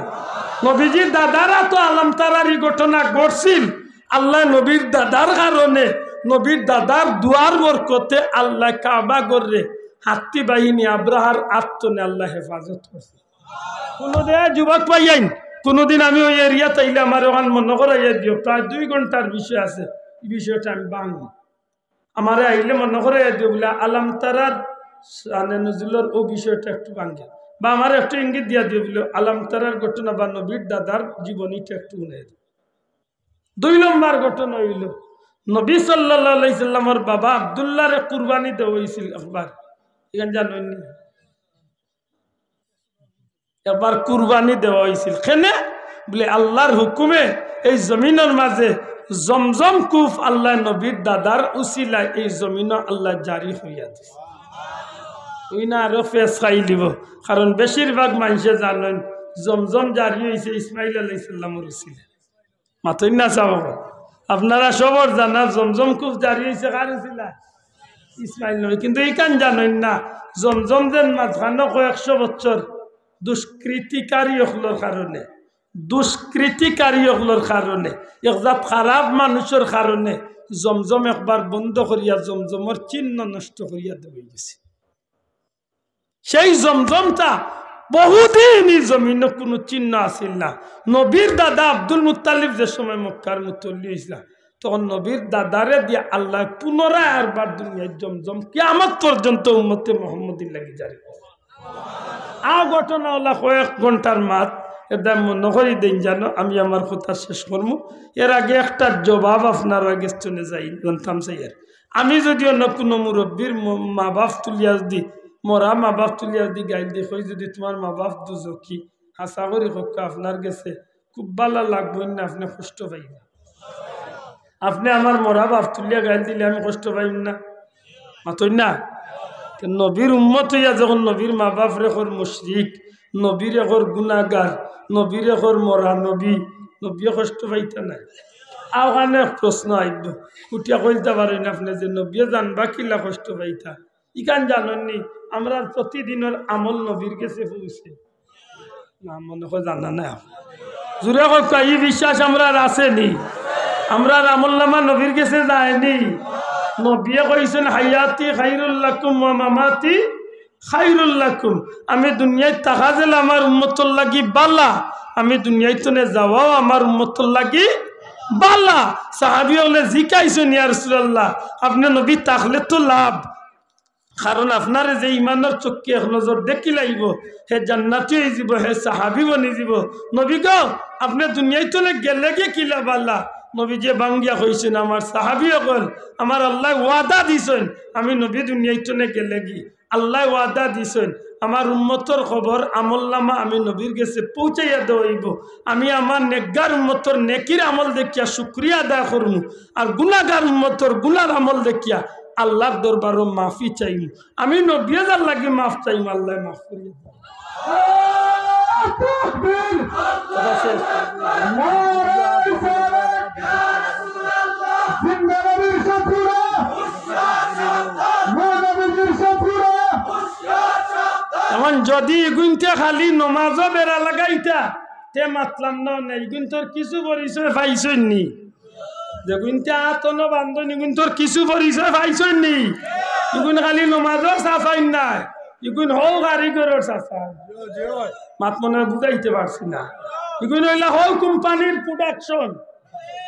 নবীজির দাদারা তো আলাম তারার ই ঘটনা ঘটছিল। আল্লায় নবীর দাদার কারণে, নবীর দাদার দোয়ার বরকতে আল্লায় কাবা ঘররে হাত্তি বাহিনী আব্রাহার আত তনে আল্লায় হেফাজত করছে। কুনুদিন যুবক ভাইয়াইন, কুনুদিন আমি ওই এরিয়াত আইলে আমারে অখান মনো করাইয়া দিও, প্রায় দুই ঘন্টার বিষয় আছে, ই বিষয়টা আমি ভাঙি। আমারে আইলে মনো করাইয়া দিও বুলে আলাম তারার শানে নুজুলর অউ বিষয়টা একটু ভাঙ্গে, বা আমারে একটু ইঙ্গিত দিয়া দিও বুলে আলাম তারার ঘটনা বা নবীর দাদার জীবনীটা একটু হুনাইয়া দিও। দুই নম্বর ঘটনা অইলো, নবী সাল্লাল্লাহু আলাইহি সাল্লামর বাবা আব্দুল্লাহরে কুরবানি দেওয়া অইছিল একবার, ইখান জানইন নি? একবার কুরবানি দেওয়া অইছিল। কেনে? বুলে আল্লাহর হুকুমে এই জমিনর মাঝে জমজম কূপ আল্লায় নবীর দাদার উসিলায় এই জমিনো আল্লায় জারি করিয়া দিছে। অউ না আরো ফেস খাইলিবো, কারণ বেশিরভাগ মানষে জানইন জমজম জারি অইছে ইসমাইল আলাইহিস সালামর উসিলায়। মাতইন না চাচা, আপনারা সবর জানা জমজম কূপ জারি অইছে কার উসিলায়? ইসমাইল নবী। কিন্তু ইখান জানইন না, জমজম যেন মাঝখানো কয়েকশো বছর দুষ্কৃতিকারী অকলর কারণে, দুষ্কৃতিকারী অকলর কারণে, এক জাত খারাপ মানুষর কারণে জমজম একবার বন্ধ করিয়া জমজমর চিহ্ন নষ্ট করিয়া দেওয়া অইগেছে। সেই জমজমটা বহুদিন ই জমিনো কুনু চিহ্ন আছিল না। নবীর দাদা আব্দুল মুত্তালিব যে সময় মক্কার মুতল্লি অইছিলা, তখন নবীর দাদারে দিয়া আল্লায় পুনরায় আরবার দুনিয়াত জমজম কিয়ামত পর্যন্ত উম্মতে মুহাম্মদীর লাগি জারি করছে। আ ঘটনা অলা কয়েক ঘন্টার মাত, এর দায় মনে করি দেইন জানো, আমি আমার কথা শেষ করমু। এর আগে একটা জবাব আপনারার গেছ থনে যাই, জানতাম চাইয়ার। আমি যদি অন্য কুনু মুরব্বির ম-, মা বাপ তুলিয়া যদি, মরা মা বাপ তুলিয়া যদি গাইল দি কই যদি তুমার মা বাপ দুজখি, হাছা করি কউক্কা আপনার গেছে খুব ভালা লাগবো না, আপনে কষ্ট পাইবা? আপনে আমার মরা বাপ তুলিয়া গাইল দিলে আমি কষ্ট পাইমু না? মাতইন না? তে নবীর উম্মত অইয়া যখন নবীর মা বাপরে কর মুশরিক, নবীরে কর গুনাগার, নবীরে কর মরা নবী, নবীয়ে কষ্ট পাইতা নায়? অউখানে এক প্রশ্ন আইবো, উঠিয়া কইলতা পারইন আপনে যে নবীয়ে জানবা কিলা কষ্ট পাইতা? ইখান জানইন নি, আমরার প্রতিদিনর আমল নবীর গেছে পৌঁছে? না, মনে কয় জানা না। জুরে কউক্কা, ই বিশ্বাস আমরার আছে নি? আমরার আমলনামা নবীর গেছে যায় নি? নবীয়ে কইছইন, "হায়াতি খাইরুল লাকুম ওয়া মামাতি খাইরুল লাকুম।" আমি দুনিয়াত থাকা যেলা আমার উম্মতর লাগি ভালা, আমি দুনিয়াত থনে যাওয়াও আমার উম্মতর লাগি ভালা। সাহাবী অকলে জিকাইছইন, "ইয়া রাসূলুল্লাহ, আপনে নবী থাকলে তো লাভ।" কারণ আপনারে যে ইমানর চক্ষে এক নজর দেখিলাইবো, হে জান্নাতি অইযিবো, হে সাহাবী বনিযিবো। নবী গো, আপনে দুনিয়াত থনে গেলেগি কিলা ভালা? নবীজিয়ে ভাঙ্গিয়া কইছইন, আমার সাহাবী অকল, আমার আল্লায় ওয়াদা দিছইন, আমি নবী দুনিয়াত থনে গেলেগি, আল্লায় ওয়াদা দিছইন, আমার উম্মতর খবর, আমলনামা আমি নবীর গেছে পৌঁছাইয়া দেওয়া অইবো। আমি আমার নেকগার উম্মতর নেকির আমল দেখিয়া শুকরিয়া আদায় করমু, আর গুনাগার উম্মতর গুনার আমল দেখিয়া আল্লার দরবারো মাফি চাইমু। আমি নবীয়ে যার লাগি মাফ চাইমু, আল্লায় মাফ করিয়া দেইন। এখন যদি ইগুইন্তে খালি নমাজো বেড়া লাগাইতা, তে মাতলাম না, না, ইগুইন্তর কিছু পরিচয় পাইছইন নি? যেগুইন্তে আতনো বান্ধইন, ইগুইন্তর কিছু পরিচয় পাইছইন নি? ইগুইন খালি নমাজো চাচাইন নায়, ইগুইন হউ কারিগরর চাচাইন। মাত মনে বুঝাইতে পারছি না। ইগুইন অইলা হউ কোম্পানির production।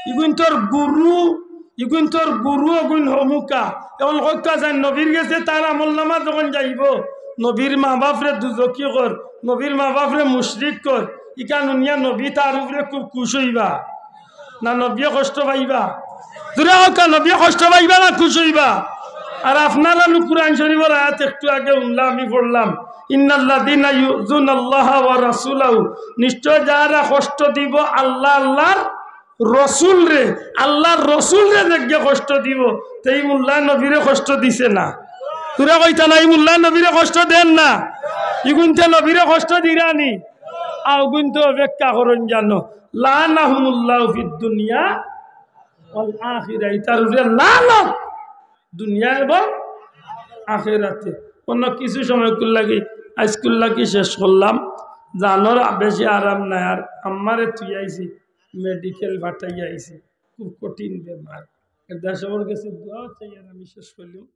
ইগুইন্তর গুরু, ইগুইন্তর গুরু অগুইন হমুকা। এখন কউক্কা যাইন, নবীর গেছে তার আমলনামা যখন যাইবো, নবীর মা বাপরে দুজখি কর, নবীর মা বাপরে মুশরিক কর, ইখান হুনিয়া নবী তার উপরে খুব খুশ অইবা না নবীয়ে কষ্ট পাইবা? জুরে কউক্কা, নবীয়ে কষ্ট পাইবা না খুশ অইবা? আর আপনারা নু কুরআন শরীফর আয়াত একটু আগে হুনলা, আমি পড়লাম, "ইন্নাল্লাযীনা ইউযুনাল্লাহা ওয়া রাসূলাহু", নিশ্চয় যারা কষ্ট দিবো আল্লাহ, আল্লার রসুলরে, আল্লার রসুলরে যেগিয়ে কষ্ট দিবো, তে ই মুল্লায় নবীরে কষ্ট দিছে না? জুরে কইতা না, ই মুল্লায় নবীরে কষ্ট দেইন না? ইগুইন্তে নবীরে কষ্ট দিরা নি? অগুইন্তে অপেক্ষা করইন জানো, লাআনাহুমুল্লাহু ফিদ দুনিয়া ওয়াল আখিরা, ইতার উপরে লানত দুনিয়া এবং আখেরাতে। অন্য কিছু সময়কুর লাগি, আইজকুর লাগি শেষ করলাম। জানর বেশি আরাম নাই, আর আম্মারে থুই আইছি, মেডিকেল পাঠাইয়া আইছি, খুব কঠিন বেমার। এর দেশর গেছে দোয়া চাইয়ার আমি শেষ করলাম।